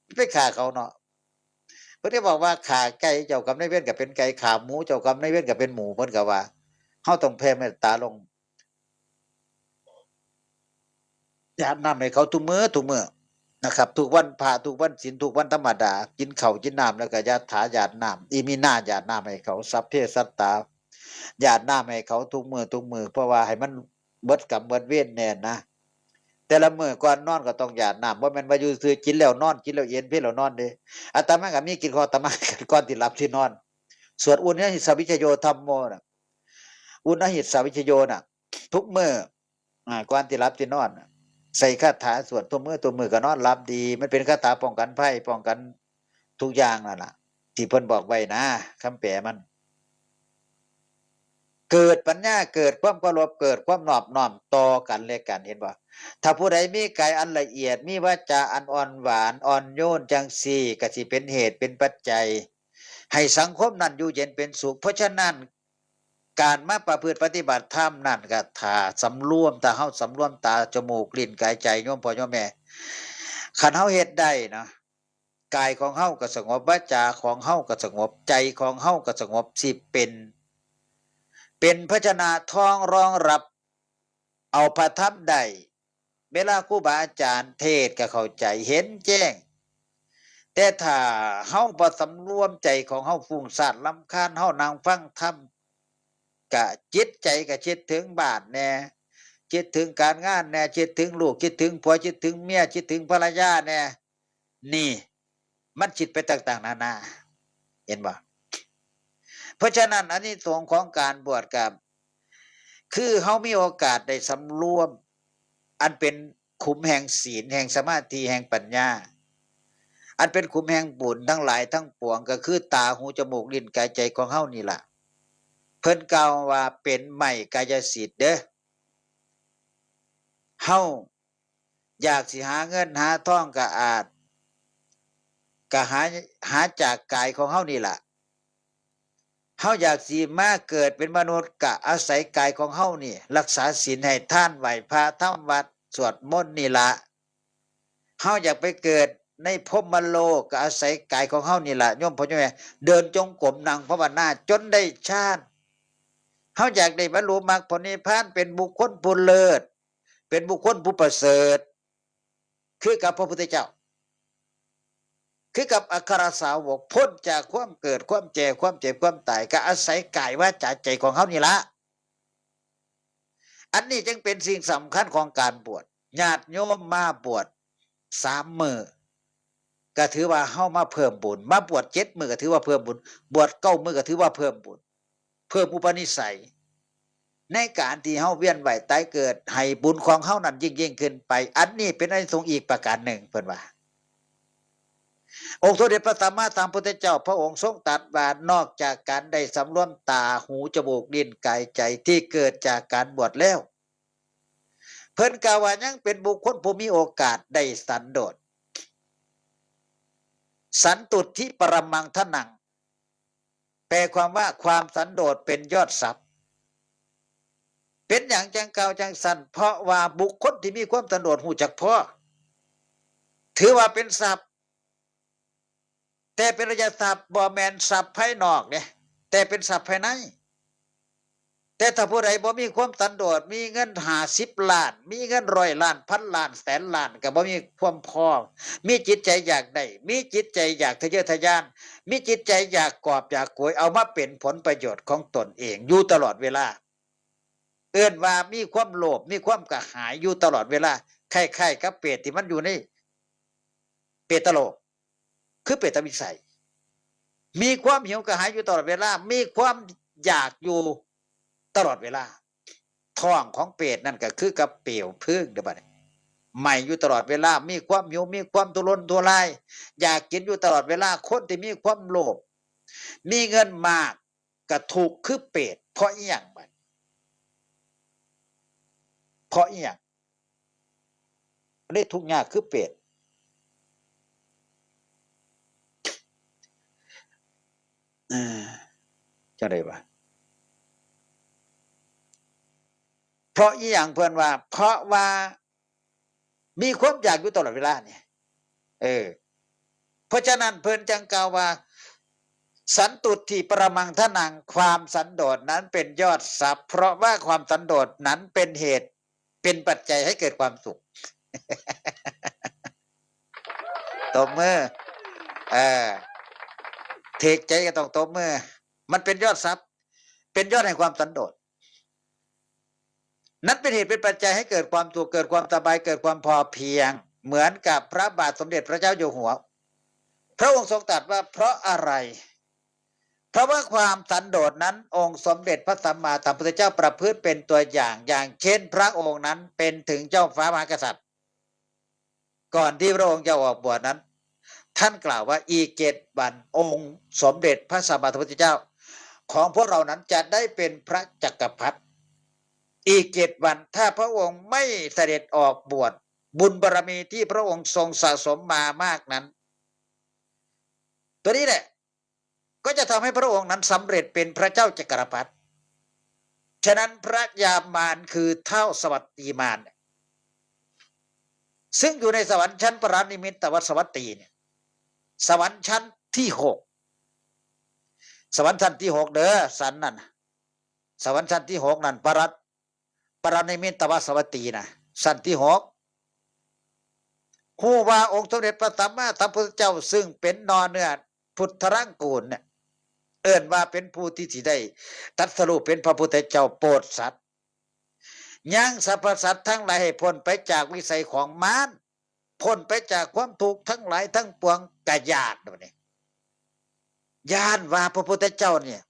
มันไปฆ่าเขาเนาะ เพิ่นก็บอกว่าฆ่าไก่เจ้ากรรมนายเวรก็เป็นไก่ ฆ่าหมูเจ้ากรรมนายเวรก็เป็นหมู เพิ่นก็ว่า เฮาต้องแผ่เมตตาลง หยาดน้ำให้เขาทุกมื้อทุกมื้อนะครับ ทุกวันพระ ทุกวันศีล ทุกวันธรรมดา กินข้าวกินน้ำแล้วก็ยะถาหยาดน้ำ อิมินาหยาดน้ำให้เขา สัพเพสัตตา หยาดน้ำให้เขาทุกมื้อทุกมื้อ เพราะว่าให้มันเบิดกรรมเบิดเวรแน่นะ แต่ละมื้อก่อนนอนก็ต้องหยาดน้ำ บ่แม่นว่าอยู่ซื่อกินแล้วนอน กินแล้วเอน เพลแล้วนอนเด้ อาตมาก็มีกินของอาตมา ก่อนที่หลับที่นอน สวดอุณหิสวิชโยธัมโมน่ะ อุณหิสวิชโยน่ะ ทุกมื้อ อ่า ก่อนที่หลับที่นอนน่ะ ใส่คาถาสวดทุกมื้อทุกมื้อก็นอนหลับดี มันเป็นคาถาป้องกันภัย ป้องกันทุกอย่างนั่นล่ะ ที่เพิ่นบอกไว้นะ คำแปลมัน เกิดปัญญา เกิดความเคารพ เกิดความนอบน้อมต่อกันและกัน เห็นบ่ ถ้าผู้ใดมีกายอันละเอียด มีวาจาอันอ่อนหวาน อ่อนโยนจั่งซี้ ก็สิเป็นเหตุเป็นปัจจัย ให้สังคมนั้นอยู่เย็นเป็นสุข เพราะฉะนั้น การมาประพฤติปฏิบัติธรรมนั่นก็ถ้าสำรวม ถ้าเฮาสำรวมตา จมูก ลิ้น กาย ใจ โยมพ่อโยมแม่ คันเฮาเฮ็ดได้เนาะ กายของเฮาก็สงบ วาจาของเฮาก็สงบ ใจของเฮาก็สงบ สิเป็น เป็นภาชนะทองรองรับเอาพระธรรมได้ เวลาครูบาอาจารย์เทศน์ก็เข้าใจเห็นแจ้ง แต่ถ้าเฮาบ่สำรวมใจของเฮา ฟุ้งซ่านรำคาญ เฮานั่งฟังธรรม กะจิตใจกะคิดถึงบ้านแหน่ คิดถึงการงานแหน่ คิดถึงลูก คิดถึงผัว คิดถึงเมีย คิดถึงภรรยาแหน่ นี่ มันคิดไปต่างๆนานา เห็นบ่ เพราะฉะนั้นอานิสงส์ของการบวชกับ คือเฮามีโอกาสได้สำรวม อันเป็นขุมแห่งศีล แห่งสมาธิ แห่งปัญญา อันเป็นขุมแห่งบุญทั้งหลายทั้งปวง ก็คือตา หู จมูก ลิ้น กาย ใจของเฮานี่ล่ะ เพิ่นกล่าวว่าเป็นไม้กายสิทธิ์เด้อ เฮาอยากสิหาเงินหาทองก็อาจ ก็หา หาจากกายของเฮานี่ล่ะ เฮาอยากสิมาเกิดเป็นมนุษย์ก็อาศัยกายของเฮานี่ รักษาศีลให้ทาน ไหว้พระ ทำวัตร สวดมนต์นี่ล่ะ เฮาอยากไปเกิดในพรหมโลกก็อาศัยกายของเฮานี่ล่ะ โยมพ่อโยมแม่ เดินจงกรม นั่งภาวนาจนได้ฌาน เฮาอยากได้บรรลุมรรคผลนิพพาน เป็นบุคคลผู้เลิศ เป็นบุคคลผู้ประเสริฐ คือกับพระพุทธเจ้า คือกับอัครสาวก พ้นจากความเกิด ความแก่ ความเจ็บ ความตาย ก็อาศัยกายวาจาใจของเฮานี่ละ อันนี้จึงเป็นสิ่งสำคัญของการบวช ญาติโยมมาบวชสามมื้อ ก็ถือว่าเฮามาเพิ่มบุญ มาบวชเจ็ดมื้อก็ถือว่าเพิ่มบุญ บวชเก้ามื้อก็ถือว่าเพิ่มบุญ เพิ่มอุปนิสัย ในการที่เฮาเวียนว่ายตายเกิด ให้บุญของเฮานั้นยิ่งๆขึ้นไป อันนี้เป็นอานิสงส์อีกประการหนึ่ง เพิ่นว่า องค์สมเด็จพระสัมมาสัมพุทธเจ้า พระองค์ทรงตรัสว่า นอกจากการได้สำรวมตา หู จมูก ลิ้น กาย ใจที่เกิดจากการบวชแล้ว เพิ่นกล่าวว่ายังเป็นบุคคลผู้มีโอกาสได้สันโดษ สันตุทธิปรมังธนัง แปลความว่าความสันโดษเป็นยอดทรัพย์ เป็นหยังจั่งกล่าวจั่งซั้น เพราะว่าบุคคลที่มีความสันโดษฮู้จักพอ ถือว่าเป็นทรัพย์ แต่เป็นอริยทรัพย์ บ่แม่นทรัพย์ภายนอกเด้ แต่เป็นทรัพย์ภายใน แต่ถ้าผู้ใดบ่มีความสันโดษ มีเงินห้าสิบล้าน มีเงินร้อยล้าน พันล้าน แสนล้าน ก็บ่มีความพอ มีจิตใจอยากได้ มีจิตใจอยากทะเยอทะยาน มีจิตใจอยากกอบอยากโกย เอามาเป็นผลประโยชน์ของตนเองอยู่ตลอดเวลา เอิ้นว่ามีความโลภ มีความกระหายอยู่ตลอดเวลา คล้ายๆกับเปรตที่มันอยู่ในเปตโลก คือเปรตวิสัย มีความหิวกระหายอยู่ตลอดเวลา มีความอยากอยู่ตลอดเวลา ท้องของเปรตนั่นก็คือกับเปลวเพลิงเด้อบัดนี้ ไหม้อยู่ตลอดเวลา มีความหิว มีความทุรนทุราย อยากกินอยู่ตลอดเวลา คนที่มีความโลภ มีเงินมาก ก็ทุกข์คือเปรต เพราะอิหยังบัด เพราะอิหยัง ได้ทุกข์ยากคือเปรต เออ จั่งใดวะ เพราะอิหยัง เพิ่นว่า เพราะว่ามีความอยากอยู่ตลอดเวลาเนี่ย เออ เพราะฉะนั้นเพิ่นจั่งกล่าวว่า สันตุทธิปรมังธนัง ความสันโดษนั้นเป็นยอดทรัพย์ เพราะว่าความสันโดษนั้นเป็นเหตุ เป็นปัจจัยให้เกิดความสุข ตบมือ เออ ถืกใจก็ต้องตบมือ มันเป็นยอดทรัพย์ เป็นยอดแห่งความสันโดษ นั้นเป็นเหตุเป็นปัจจัยให้เกิดความสุข เกิดความสบาย เกิดความพอเพียง เหมือนกับพระบาทสมเด็จพระเจ้าอยู่หัว พระองค์ทรงตรัสว่าเพราะอะไร เพราะว่าความสันโดษนั้น องค์สมเด็จพระสัมมาสัมพุทธเจ้าประพฤติเป็นตัวอย่าง อย่างเช่น พระองค์นั้นเป็นถึงเจ้าฟ้ามหากษัตริย์ ก่อนที่พระองค์จะออกบวชนั้น ท่านกล่าวว่าอีกเจ็ดวันองค์สมเด็จพระสัมมาสัมพุทธเจ้า ของพวกเรานั้นจะได้เป็นพระจักรพรรดิ อีกเจ็ดวันถ้าพระองค์ไม่เสด็จออกบวช บุญบารมีที่พระองค์ทรงสะสมมามากนั้น ตัวนี้แหละ ก็จะทำให้พระองค์นั้นสำเร็จเป็นพระเจ้าจักรพรรดิ ฉะนั้นพระยามารคือท้าวสวัตตีมารเนี่ย ซึ่งอยู่ในสวรรค์ชั้นปรานิมิตตวสวัตตีเนี่ย สวรรค์ชั้นที่หก สวรรค์ชั้นที่หกเด้อ สันนั่นน่ะ สวรรค์ชั้นที่หกนั่น ปรัต ปรนิมมิตวสวัตตีนะ ชั้นที่หก ฮู้ว่าองค์สมเด็จพระสัมมาสัมพุทธเจ้าซึ่งเป็นนอเนื้อพุทธรังกูลเนี่ย เอิ้นว่าเป็นผู้ที่สิได้ตรัสรู้เป็นพระพุทธเจ้าโปรดสัตว์ ยังสรรพสัตว์ทั้งหลายให้พ้นไปจากวิสัยของมาร พ้นไปจากความทุกข์ทั้งหลายทั้งปวง กะย้านบัดนี้ ย้านว่าพระพุทธเจ้าเนี่ย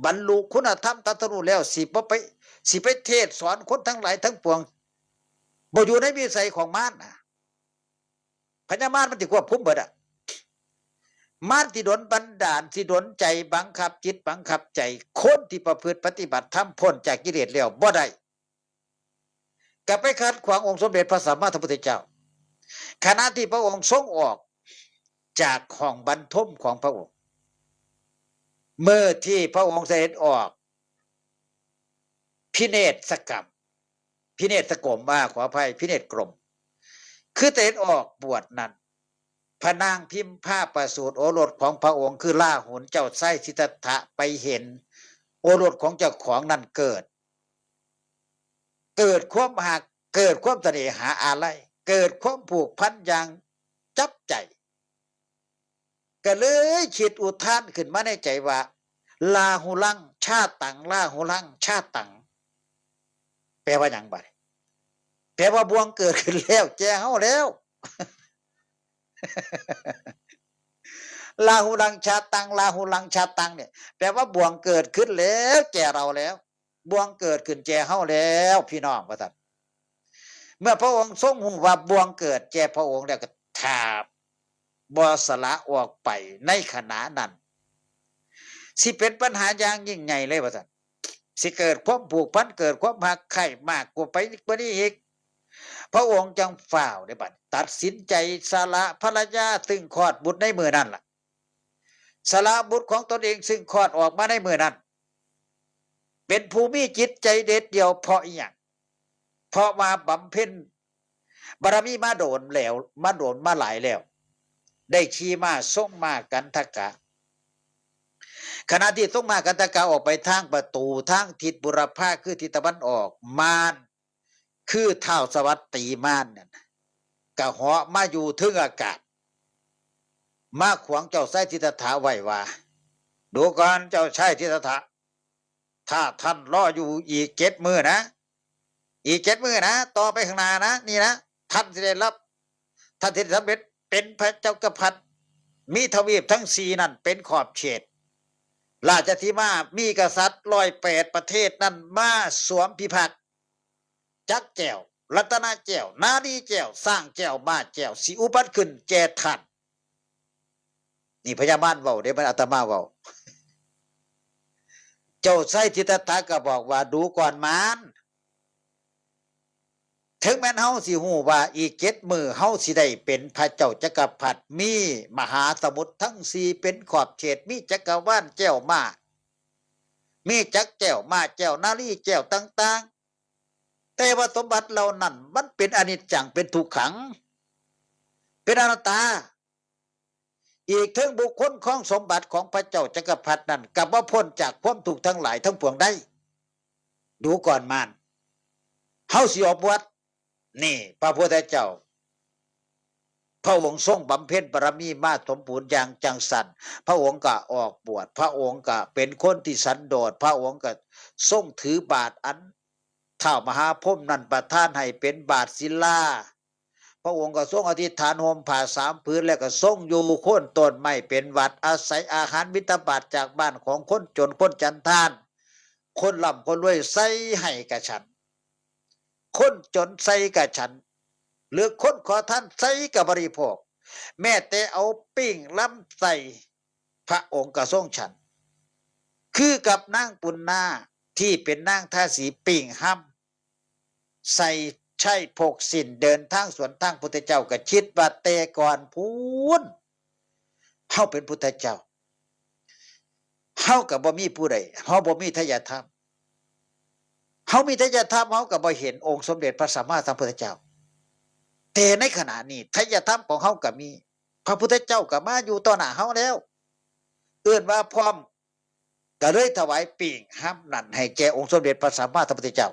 บรรลุคุณธรรมตรัสรู้แล้ว สิบ่ไป สิไปเทศน์สอนคนทั้งหลายทั้งปวง บ่อยู่ในวิสัยของมารนะ พญามารมันสิควบคุมเบิดอะ มารสิดลบันดาล สิดลใจบังคับจิตบังคับใจ คนที่ประพฤติปฏิบัติธรรมพ้นจากกิเลสแล้วบ่ได้ กลับไปขัดขวางองค์สมเด็จพระสัมมาสัมพุทธเจ้า ขณะที่พระองค์ทรงออกจากห้องบรรทมของพระองค์ เมื่อที่พระองค์เสด็จออก พิเนศกรรม พิเนศกรม ว่าขออภัย พิเนศกรม คือเสด็จออกบวชนั้น พระนางพิมพาประสูติโอรสของพระองค์คือราหุลเจ้าชายสิทธัตถะไปเห็นโอรสของเจ้าของนั้นเกิด เกิดความฮัก เกิดความเสน่หาอาลัย เกิดความผูกพันอย่างจับใจ ก็เลยคิดอุทานขึ้นมาในใจว่า ลาหุลังชาตัง ลาหุลังชาตัง แปลว่าหยังบัดนี้ แปลว่าบ่วงเกิดขึ้นแล้ว แก่เฮาแล้ว ลาหุลังชาตัง ลาหุลังชาตังเนี่ย แปลว่าบ่วงเกิดขึ้นแล้ว แก่เราแล้ว บ่วงเกิดขึ้นแก่เฮาแล้ว พี่น้อง ว่าซั่น เมื่อพระองค์ทรงฮู้ว่าบ่วงเกิดแก่พระองค์แล้วก็ถาบ บ่สละออกไปในขณะนั้น สิเป็นปัญหาอย่างยิ่งใหญ่เลย ว่าซั่น สิเกิดความผูกพัน เกิดความฮักใคร่มากกว่าไปกว่านี้อีก พระองค์จังฟ้าวเด้บัด ตัดสินใจสละภรรยาซึ่งคลอดบุตรในมื้อนั้นล่ะ สละบุตรของตนเองซึ่งคลอดออกมาในมื้อนั้น เป็นผู้มีจิตใจเด็ดเดี่ยวเพราะอีหยัง เพราะว่าบำเพ็ญบารมีมาโดนแล้ว มาโดนมาหลายแล้ว ได้ขี่ม้าทรงม้ากันทกะ ขณะที่ทรงม้ากันทกะออกไปทางประตู ทางทิศบุรพา คือทิศตะวันออก มาร คือท้าวสวัตตีมารเนี่ยนะ ก็เหาะมาอยู่เทิงอากาศ มาขวางเจ้าชายสิทธัตถะไว้ว่า ดูก่อนเจ้าชายสิทธัตถะ ถ้าท่านรออยู่อีกเจ็ดมื้อนะ อีกเจ็ดมื้อนะ ต่อไปข้างหน้านะ นี่นะ ท่านสิได้รับ ท่านสิได้สำเร็จเป็นพระจักรพรรดิ มีทวีปทั้งสี่นั่นเป็นขอบเขต ราชสีมา มีกษัตริย์ร้อยแปดประเทศนั่นมาสวมพิภาค จักรแก้ว รัตนแก้ว นารีแก้ว ช้างแก้ว ม้าแก้ว สิอุบัติขึ้นแก่ท่าน นี่พญามารเว้าเด้ มันอาตมาเว้า เจ้าชายสิทธัตถะก็บอกว่า ดูก่อนมาร ถึงแม้นเฮาสิฮู้ว่าอีกเจ็ดมื้อเฮาสิได้เป็นพระเจ้าจักรพรรดิ มีมหาสมุทรทั้งสี่เป็นขอบเขต มีจักรวาลแก้วม้า มีจักรแก้ว ม้าแก้ว นารีแก้วต่างๆ แต่ว่าสมบัติเหล่านั้นมันเป็นอนิจจัง เป็นทุกขัง เป็นอนัตตา อีกเทิงบุคคลของสมบัติของพระเจ้าจักรพรรดินั้นก็บ่พ้นจากความทุกข์ทั้งหลายทั้งปวงได้ ดูก่อนมาร เฮาสิออกบวช นี่พระพุทธเจ้า พระองค์ทรงบำเพ็ญบารมีมาสมบูรณ์อย่างจังสัน พระองค์ก็ออกบวช พระองค์ก็เป็นคนที่สันโดษ พระองค์ก็ทรงถือบาตรอันท้าวมหาพรหมนั้นประทานให้เป็นบาตรศิลา พระองค์ก็ทรงอธิษฐานห่มผ้าสามผืน แล้วก็ทรงอยู่โคนต้นไม้เป็นวัตร อาศัยอาหารบิณฑบาตจากบ้านของคนจนคนฉันทาน คนร่ำคนรวยใส่ให้กะฉัน คนจนใส่กะฉัน หรือคนขอทานใส่กะบริโภค แม้แต่เอาปิ้งลำไส้พระองค์ก็ทรงฉัน คือกับนางปุณณาที่เป็นนางทาสีปิ้งหำ ใส่ใช้พกสิ้นเดินทางสวนทางพุทธเจ้า ก็คิดว่าแต่ก่อนพู้น เฮาเป็นพุทธเจ้า เฮาก็บ่มีผู้ใด เฮาบ่มีไทยธรรม เฮามีไทยธรรม เฮาก็บ่เห็นองค์สมเด็จพระสัมมาสัมพุทธเจ้า แต่ในขณะนี้ไทยธรรมของเฮาก็มี พระพุทธเจ้าก็มาอยู่ต่อหน้าเฮาแล้ว เอิ้นว่าพร้อม ก็เลยถวายปิ้งห้ำนั่นให้แก่องค์สมเด็จพระสัมมาสัมพุทธเจ้า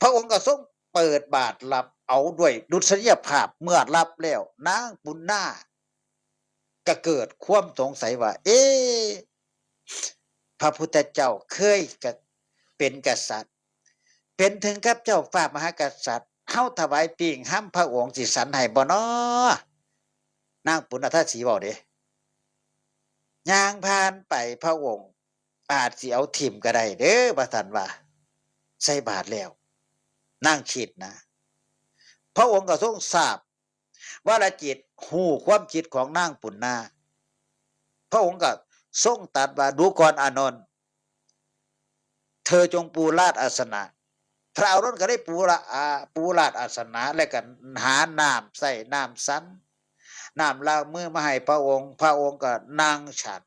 พระองค์ก็ทรงเปิดบาตรรับเอาด้วยดุษยภาพ เมื่อรับแล้วนางปุณณาก็เกิดความสงสัยว่า เอ๊ะ พระพุทธเจ้าเคยกะเป็นกษัตริย์ เป็นถึงกับเจ้าฟ้ามหากษัตริย์ เฮาถวายปิ้งห้ำพระองค์สิสันให้บ่น้อ นางปุณณาทาสีเว้าเด้ ย่างผ่านไปพระองค์อาจสิเอาถิ่มก็ได้เด้อ ว่าซั่นว่า ใส่บาตรแล้ว นางคิดนะ พระองค์ก็ทรงทราบวรจิต ฮู้ความคิดของนางปุณณา พระองค์ก็ทรงตรัสว่า ดูก่อนอานนท์ เธอจงปูลาดอาสนะ พระอานนท์ก็ได้ปูละ อ่า ปูลาดอาสนะ แล้วก็หาน้ำใส่น้ำสัน น้ำล้างมือมาให้พระองค์ พระองค์ก็นั่งฉัน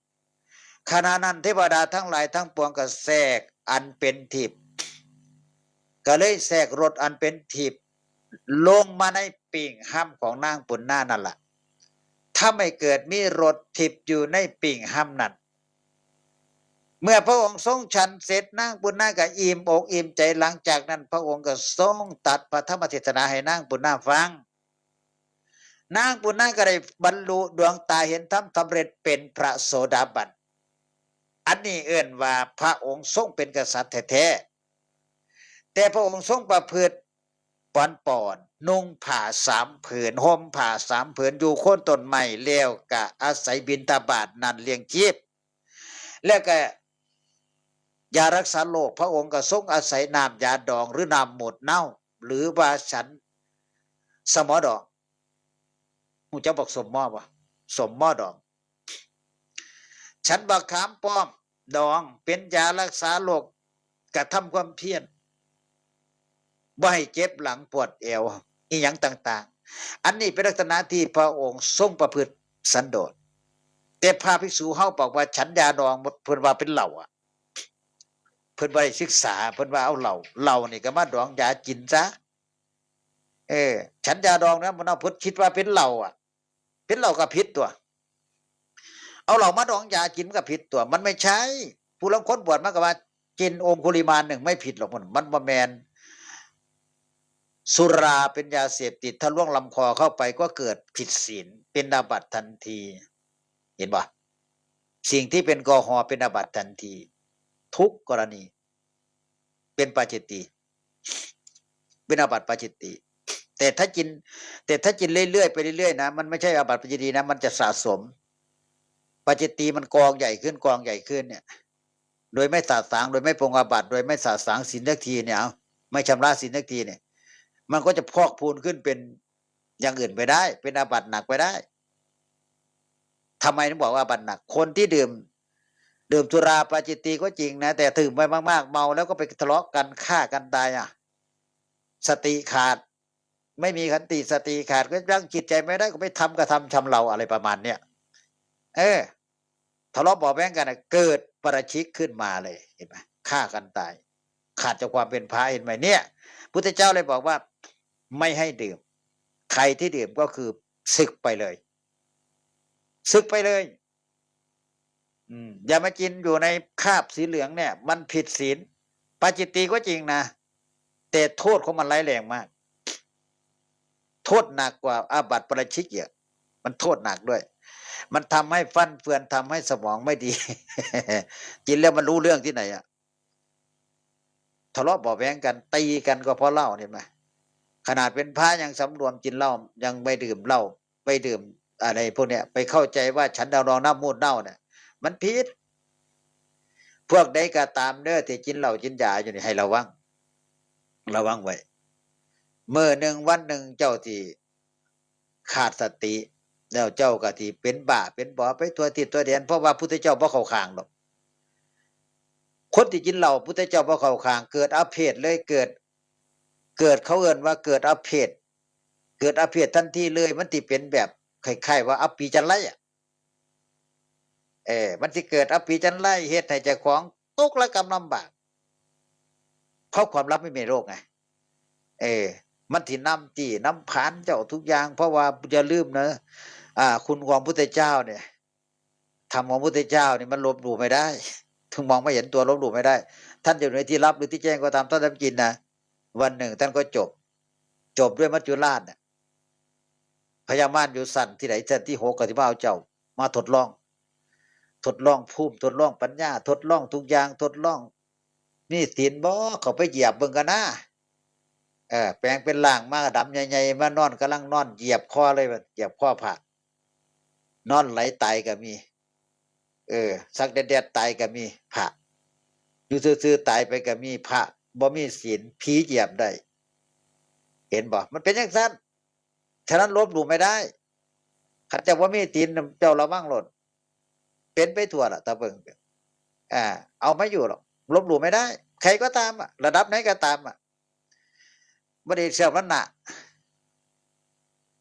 ขณะนั้นเทวดาทั้งหลายทั้งปวงก็แทรกอันเป็นทิพย์ ก็เลยแทรกรสอันเป็นทิพย์ลงมาในปิ้งห้ำของนางปุณณานั่นล่ะ ทำให้เกิดมีรสทิพย์อยู่ในปิ้งห้ำนั้น เมื่อพระองค์ทรงฉันเสร็จ นางปุณณาก็อิ่มอกอิ่มใจ หลังจากนั้นพระองค์ก็ทรงตรัสพระธรรมเทศนาให้นางปุณณาฟัง นางปุณณาก็ได้บรรลุดวงตาเห็นธรรมสำเร็จเป็นพระโสดาบัน อันนี้เอิ้นว่าพระองค์ทรงเป็นกษัตริย์แท้ๆ แต่พระองค์ทรงประพฤติปอนปอน นุ่งผ้าสามผืน ห่มผ้าสามผืน อยู่โคนต้นไม้ แล้วก็อาศัยบิณฑบาตนั้นเลี้ยงชีพ แล้วก็ยารักษาโรค พระองค์ก็ทรงอาศัยน้ำยาดองหรือน้ำมูตรเน่า หรือว่าฉันสมอดอง ฮู้จักบักสมมอบ่ สมมอดอง ฉันบักขามป้อมดอง เป็นยารักษาโรค กระทำความเพียร บ่ให้เจ็บหลังปวดเอว อีหยังต่างๆ อันนี้เป็นลักษณะที่พระองค์ทรงประพฤติสันโดษ แต่พระภิกษุเฮาบอกว่าฉันยาดอง เพิ่นว่าเป็นเหล้าอะ เพิ่นบ่ได้ศึกษา เพิ่นว่าเอาเหล้า เหล้านี่ก็มาดองยากินซะ เออ ฉันยาดองนะ มันเอา เพิ่นคิดว่าเป็นเหล้าอะ เป็นเหล้าก็ผิดตัว เอาเหล้ามาดองยากินก็ผิดตัว มันไม่ใช่ ผู้ลางคนบวชมาก็ว่ากินองคุลิมานหนึ่งไม่ผิดหรอก มัน มันบ่แม่น สุราเป็นยาเสพติด ถ้าล่วงลำคอเข้าไปก็เกิดผิดศีล เป็นอาบัติทันที เห็นบ่ สิ่งที่เป็นแอลกอฮอล์เป็นอาบัติทันที ทุกกรณี เป็นปาจิตตีย์ เป็นอาบัติปาจิตตีย์ แต่ถ้ากิน แต่ถ้ากินเรื่อยๆ ไปเรื่อยๆ นะ มันไม่ใช่อาบัติปาจิตตีย์นะ มันจะสะสม ปาจิตตีย์มันกองใหญ่ขึ้น กองใหญ่ขึ้นเนี่ย โดยไม่สะสาง โดยไม่ปรงอาบัติ โดยไม่สะสางศีลสักทีเนี่ย เอา ไม่ชำระศีลสักทีเนี่ย มันก็จะพอกพูนขึ้นเป็นอย่างอื่นไปได้ เป็นอาบัติหนักไปได้ ทำไมถึงบอกว่าอาบัติหนัก คนที่ดื่ม ดื่มสุราปาจิตตีย์ก็จริงนะ แต่ดื่มไปมากๆ เมาแล้วก็ไปทะเลาะกัน ฆ่ากันตายอะ สติขาด ไม่มีขันติ สติขาด ก็ยั้งจิตใจไม่ได้ ก็ไปทำกระทำชำเราอะไรประมาณเนี้ย เออ ทะเลาะเบาะแว้งกันน่ะ เกิดปาราชิกขึ้นมาเลย เห็นไหม ฆ่ากันตาย ขาดจากความเป็นพระ เห็นไหมเนี่ย พุทธเจ้าเลยบอกว่า ไม่ให้ดื่ม ใครที่ดื่มก็คือสึกไปเลย สึกไปเลย อืม อย่ามากินอยู่ในคราบสีเหลืองเนี่ย มันผิดศีล ปาจิตตีย์ก็จริงนะ แต่โทษของมันร้ายแรงมาก โทษหนักกว่าอาบัติปาราชิกอีก มันโทษหนักด้วย มันทำให้ฟั่นเฟือน ทำให้สมองไม่ดี กินแล้วมันรู้เรื่องที่ไหนอะ ทะเลาะเบาะแว้งกัน ตีกันก็เพราะเหล้า เห็นไหม ขนาดเป็นพระยังสำรวมกินเหล้า ยังไม่ดื่มเหล้า ไปดื่มอะไรพวกเนี้ย ไปเข้าใจว่าฉันยาดองน้ำมูตรเน่าเนี่ย มันผิด พวกใดก็ตามเด้อ ที่กินเหล้ากินยาอยู่นี่ ให้ระวัง ระวังไว้ มื้อหนึ่งวันหนึ่งเจ้าสิขาดสติ แล้วเจ้าก็สิเป็นบ้าเป็นบอไปทั่วทิศทั่วแดน เพราะว่าพุทธเจ้าบ่เข้าข้างดอก คนที่กินเหล้าพุทธเจ้าบ่เข้าข้าง เกิดอาเพศเลย เกิด เกิด เขาเอิ้นว่าเกิดอาเพศ เกิดอาเพศทันทีเลย มันสิเป็นแบบคล้ายๆ ว่าอัปปีจันไรอะ เออ มันสิเกิดอัปปีจันไร เฮ็ดให้เจ้าของตกระกำลำบาก เพราะความลับไม่มีโลกไง เออ มันสินำจี้นำผานเจ้าทุกอย่าง เพราะว่าอย่าลืมนะ อ่า คุณของพุทธเจ้าเนี่ย ธรรมของพุทธเจ้านี่มันลบหลู่ไม่ได้ ถึงมองไม่เห็นตัว ลบหลู่ไม่ได้ ท่านอยู่ในที่ลับหรือที่แจ้งก็ตาม ท่านทำกินนะ วันหนึ่งท่านก็จบ จบด้วยมัจจุราชน่ะ พญามารอยู่ชั้นที่ไหน ชั้นที่หก ก็สิมาเอาเจ้า มาทดลอง ทดลองภูมิ ทดลองปัญญา ทดลองทุกอย่าง ทดลอง มีศีลบ่ เขาไปเหยียบเบิ่งกันนะ เออ แปลงเป็นร่างมาดำใหญ่ๆ มานอน กำลังนอนเหยียบคอเลย เหยียบคอพระ นอนไหลตายก็มี เออ สักแดดๆ ตายก็มี พระ อยู่ซื่อๆ ตายไปก็มี พระบ่มีศีล ผีเหยียบได้ เห็นบ่ มันเป็นจั่งซั้น ฉะนั้นลบหลู่ไม่ได้ คันเจ้าบ่มีศีล เจ้าระวังโลด เป็นไปทั่วล่ะ ตาเบิ่ง อ่า เอาไม่อยู่หรอก ลบหลู่ไม่ได้ ใครก็ตามอะ ระดับไหนก็ตามอะ บ่ได้เชื่อมันน่ะ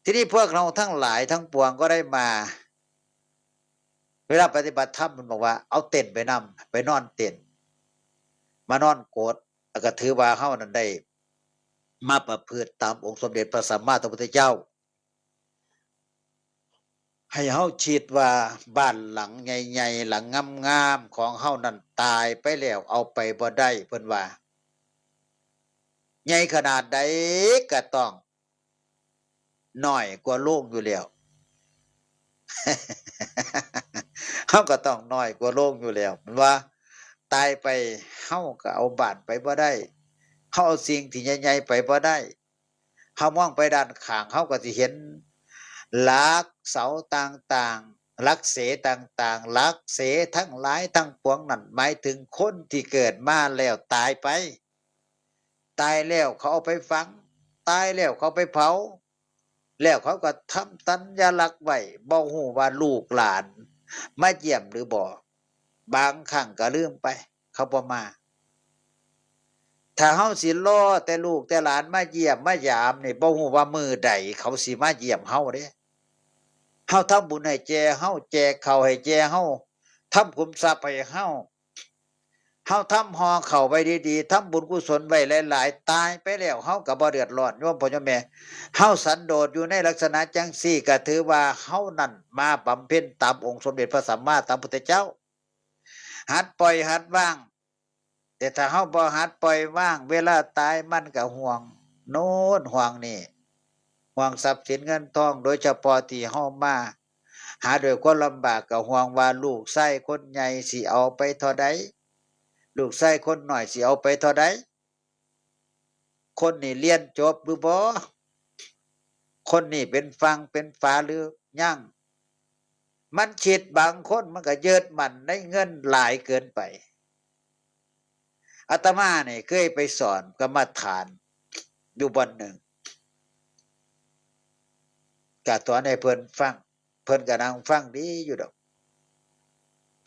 ทีนี้พวกเราทั้งหลายทั้งปวงก็ได้มา เวลาปฏิบัติธรรมมันบอกว่า เอาเต็นท์ไปนำ ไปนอนเต็นท์ มานอนโกด แล้วก็ถือว่าเฮานั้นได้มาประพฤติตามองค์สมเด็จพระสัมมาสัมพุทธเจ้า ให้เฮาคิดว่าบ้านหลังใหญ่ๆ หลังงามๆ ของเฮานั้นตายไปแล้วเอาไปบ่ได้ เพิ่นว่า ใหญ่ขนาดใดก็ต้องน้อยกว่าโลงอยู่แล้ว เฮาก็ต้องน้อยกว่าโลงอยู่แล้ว มันว่าตายไป เฮาก็เอาบ้านไปบ่ได้ เฮาเอาสิ่งที่ใหญ่ๆ ไปบ่ได้ เฮามองไปด้านข้าง เฮาก็สิเห็นหลักเสาต่างๆ หลักเสต่างๆ หลักเสทั้งหลายทั้งปวงนั่น หมายถึงคนที่เกิดมาแล้วตายไป ตายแล้วเขาเอาไปฝัง ตายแล้วเขาไปเผา แล้วเขาก็ทำสัญลักษณ์ไว้ บ่ฮู้ว่าลูกหลานมาเยี่ยมหรือบ่ บางครั้งก็ลืมไป เขาบ่มา ถ้าเฮาสิรอแต่ลูกแต่หลานมาเยี่ยมมายามนี่ บ่ฮู้ว่ามื้อใดเขาสิมาเยี่ยมเฮาเด้ เฮาทำบุญให้แก่เฮา แจกข้าวให้แก่เฮา ทำขุมทรัพย์ให้เฮา เฮาทำห่อข้าวไว้ดีๆ ทำบุญกุศลไว้หลายๆ ตายไปแล้วเฮาก็บ่เดือดร้อน โยมพ่อโยมแม่ เฮาสันโดษอยู่ในลักษณะจั่งซี้ ก็ถือว่าเฮานั่นมาบำเพ็ญตามองค์สมเด็จพระสัมมาสัมพุทธเจ้า หัดปล่อยหัดวาง แต่ถ้าเฮาบ่หัดปล่อยวาง เวลาตายมันก็ห่วงโน่นห่วงนี่ ห่วงทรัพย์สินเงินทอง โดยเฉพาะที่เฮามาหาด้วยความลำบาก ก็ห่วงว่าลูกชายคนใหญ่สิเอาไปเท่าใด ลูกชายคนน้อยสิเอาไปเท่าใด คนนี้เรียนจบหรือบ่ คนนี้เป็นฝั่งเป็นฝาหรือยัง มันคิด บางคนมันก็ยึดมั่นในเงินหลายเกินไป อาตมาเนี่ยเคยไปสอนกรรมฐานอยู่บ่อนหนึ่ง ก็สอนให้เพิ่นฟัง เพิ่นก็นั่งฟังดีอยู่ดอก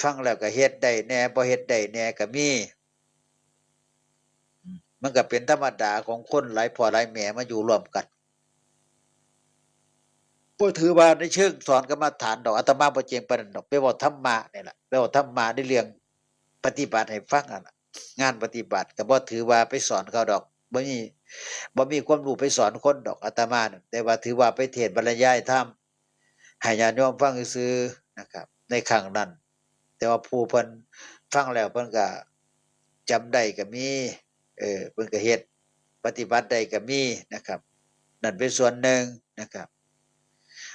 ฟังแล้วก็เฮ็ดได้แหน่ บ่เฮ็ดได้แหน่ก็มี มันก็เป็นธรรมดาของคนหลายพ่อหลายแม่มาอยู่ร่วมกัน บ่ถือว่าในเชิงสอนกรรมฐานดอก อาตมาบ่เก่งปานนั้นดอก ไปเว้าธรรมะนี่ล่ะ ไปเว้าธรรมะในเรื่องปฏิบัติให้ฟังนั่นล่ะ งานปฏิบัติก็บ่ถือว่าไปสอนเขาดอก บ่มี บ่มีความรู้ไปสอนคนดอก อาตมานั่น แต่ว่าถือว่าไปเทศน์บรรยายธรรม ให้ญาติโยมฟังซื่อๆ นะครับ ในครั้งนั้น แต่ว่าผู้เพิ่นฟังแล้วเพิ่นก็จำได้ก็มี เออ เพิ่นก็เฮ็ดปฏิบัติได้ก็มีนะครับ นั่นเป็นส่วนหนึ่งนะครับ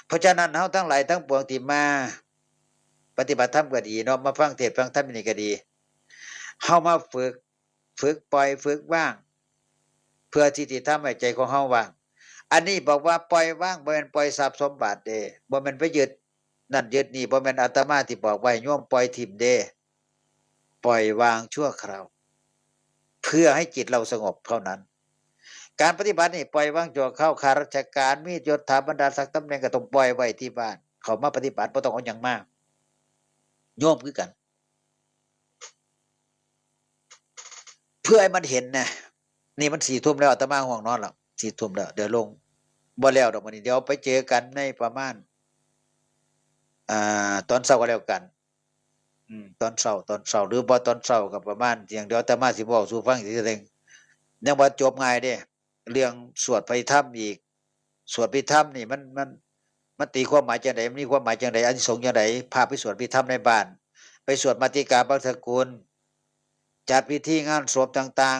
เพราะฉะนั้นเฮาทั้งหลายทั้งปวงที่มาปฏิบัติธรรมก็ดีเนาะ มาฟังเทศน์ฟังธรรมนี่ก็ดี เฮามาฝึก ฝึกปล่อยฝึกวาง เพื่อที่สิทำให้ใจของเฮาว่าง อันนี้บอกว่าปล่อยวาง บ่แม่นปล่อยทรัพย์สมบัติเด้ บ่แม่นไปยึดนั่นยึดนี่ บ่แม่นอาตมาที่บอกว่าให้โยมปล่อยถิ่มเด้ ปล่อยวางชั่วคราว เพื่อให้จิตเราสงบเท่านั้น การปฏิบัตินี่ปล่อยวางชั่วคราว ข้าราชการมียศถาบรรดาศักดิ์ตำแหน่งก็ต้องปล่อยไว้ที่บ้าน เข้ามาปฏิบัติบ่ต้องเอาหยังมา โยมคือกัน เพื่อให้มันเห็นนะ นี่มันสี่ทุ่มแล้ว อาตมาง่วงนอนแล้ว สี่ทุ่มแล้ว เดี๋ยวลง บ่แล้วดอกมื้อนี้ เดี๋ยวไปเจอกันในประมาณ อ่า ตอนเช้าก็แล้วกัน อืม ตอนเช้า ตอนเช้า หรือบ่ตอนเช้าก็ประมาณเที่ยง เดี๋ยวอาตมาสิเว้าสู่ฟังอีกเทื่อหนึ่ง ยังบ่จบง่ายเด้ เรื่องสวดอภิธรรมอีก สวดอภิธรรมนี่มัน มัน มันตีความหมายจั่งใด มันมีความหมายจั่งใด อานิสงส์จั่งใด พาไปสวดอภิธรรมในบ้าน ไปสวดมาติกาบังสกุล จัดพิธีงานศพต่าง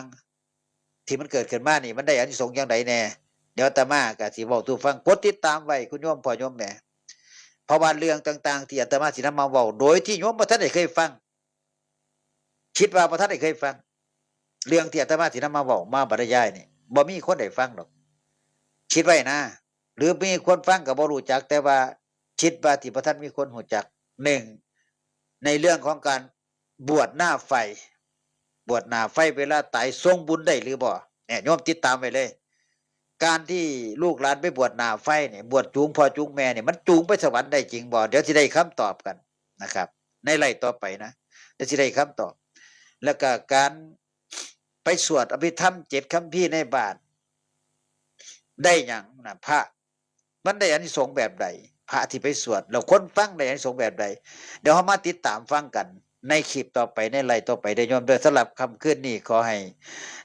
ๆ ที่มันเกิดขึ้นมานี่มันได้อานิสงส์อย่างใดแน่ เดี๋ยวอาตมาก็สิเว้าสู่ฟัง กดติดตามไว้คุณโยมพ่อโยมแม่ เพราะว่าเรื่องต่างๆ ที่อาตมาสินำมาเว้า โดยที่โยมบ่ทันได้เคยฟัง คิดว่าบ่ทันได้เคยฟัง เรื่องที่อาตมาสินำมาเว้ามาบรรยายนี่บ่มีคนได้ฟังดอก คิดไว้นะ หรือมีคนฟังก็บ่รู้จัก แต่ว่าคิดว่าที่บ่ทันมีคนรู้จัก หนึ่ง ในเรื่องของการบวชหน้าไฟ บวชหน้าไฟเวลาตายส่งบุญได้หรือบ่ เนี่ยโยมติดตามไว้เลย การที่ลูกหลานไปบวชหน้าไฟเนี่ย บวชจูงพ่อจูงแม่เนี่ย มันจูงไปสวรรค์ได้จริงบ่ เดี๋ยวสิได้คำตอบกันนะครับ ในไลฟ์ต่อไปนะ เดี๋ยวสิได้คำตอบ แล้วก็การไปสวดอภิธรรมเจ็ดคัมภีร์ในบ้าน ได้หยังนะ พระ มันได้อานิสงส์แบบใด พระที่ไปสวด แล้วคนฟังได้อานิสงส์แบบใด เดี๋ยวเรามาติดตามฟังกันในคลิปต่อไป ในไลฟ์ต่อไปเด้อโยมเด้อ สำหรับค่ำคืนนี้ขอให้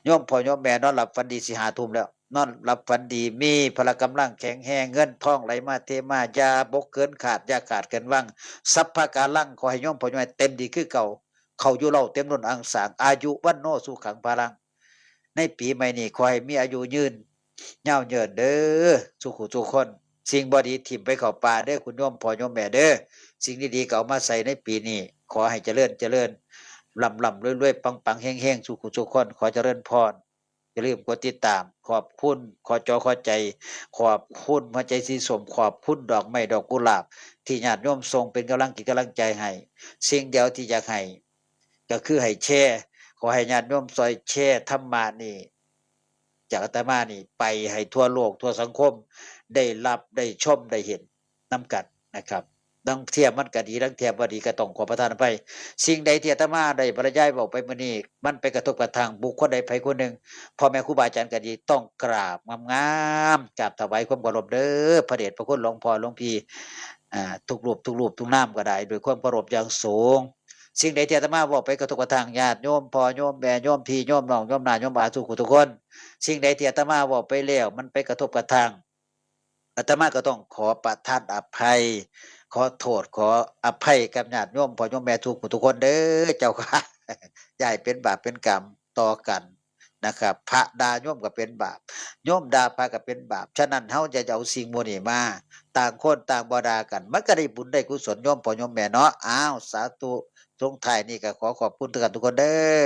โยมพ่อโยมแม่นอนหลับฝันดี สิห้าทุ่มแล้ว นอนหลับฝันดี มีพละกำลังแข็งแรง เงินทองไหลมาเทมา อย่าบกเกินขาด อย่าขาดเกินวัง สัพพะกาลัง ขอให้โยมพ่อโยมแม่เต็มดีคือเก่า เข้าอยู่เล่าเต็มล้นอังสาง อายุวัณโณสุขังพลัง ในปีใหม่นี้ขอให้มีอายุยืนยาวเยินเด้อ สู่ผู้สู่คน สิ่งบ่ดีถิ่มไปเข้าป่าเด้อคุณโยมพ่อโยมแม่เด้อ สิ่งดีๆก็เอามาใส่ในปีนี้ ขอให้เจริญเจริญ ร่ำร่ำรวยรวยปังปังเฮงเฮงสู่ผู้สู่คน ขอเจริญพร อย่าลืมกดติดตาม ขอบคุณ ขอจอขอใจ ขอบคุณหัวใจสีส้ม ขอบคุณดอกไม้ดอกกุหลาบ ที่ญาติโยมส่งเป็นกำลังจิตกำลังใจให้ สิ่งเดียวที่อยากให้ ก็คือให้แชร์ ขอให้ญาติโยมซอยแชร์ธรรมะนี่ จากอาตมานี่ไปให้ทั่วโลกทั่วสังคม ได้รับได้ชมได้เห็นนำกันนะครับ ลางเทื่อมันก็ดี ลางเทื่อบ่ดีก็ต้องขอประทานอภัย สิ่งใดที่อาตมาได้บรรยายเว้าไปมื้อนี้ มันไปกระทบกระทั่งบุคคลใดไผคนหนึ่ง พ่อแม่ครูบาอาจารย์ก็ดี ต้องกราบงามๆ กราบถวายความเคารพเด้อ พระเดชพระคุณหลวงพ่อหลวงพี่ อ่า ทุกรูปทุกรูปทุกนามก็ได้ ด้วยความเคารพอย่างสูง สิ่งใดที่อาตมาเว้าไปกระทบกระทั่งญาติโยม พ่อโยมแม่โยมพี่โยมน้องโยมน้าโยมอาสู่ผู้ทุกคน สิ่งใดที่อาตมาเว้าไปแล้ว มันไปกระทบกระทั่ง อาตมาก็ต้องขอประทานอภัย ขอโทษ ขออภัยกับญาติโยม พ่อโยมแม่ทุกผู้ทุกคนเด้อเจ้าค่ะ อย่าให้เป็นบาปเป็นกรรมต่อกันนะครับ พระด่าโยมก็เป็นบาป โยมด่าพระก็เป็นบาป ฉะนั้นเฮาอย่าเอาสิ่งหมู่นี้มา ต่างคนต่างบ่ด่ากัน มันก็ได้บุญได้กุศลโยมพ่อโยมแม่เนาะ อ้าว สาธุ ช่วงท้ายนี่ก็ขอขอบคุณทุกท่านทุกคนเด้อ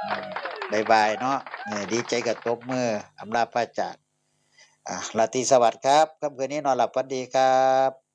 อืม บ๊ายบายเนาะ เออ ดีใจกับตบมืออำลาพระจาก อ่ะ ราตรีสวัสดิ์ครับ ค่ำคืนนี้นอนหลับฝันดีครับ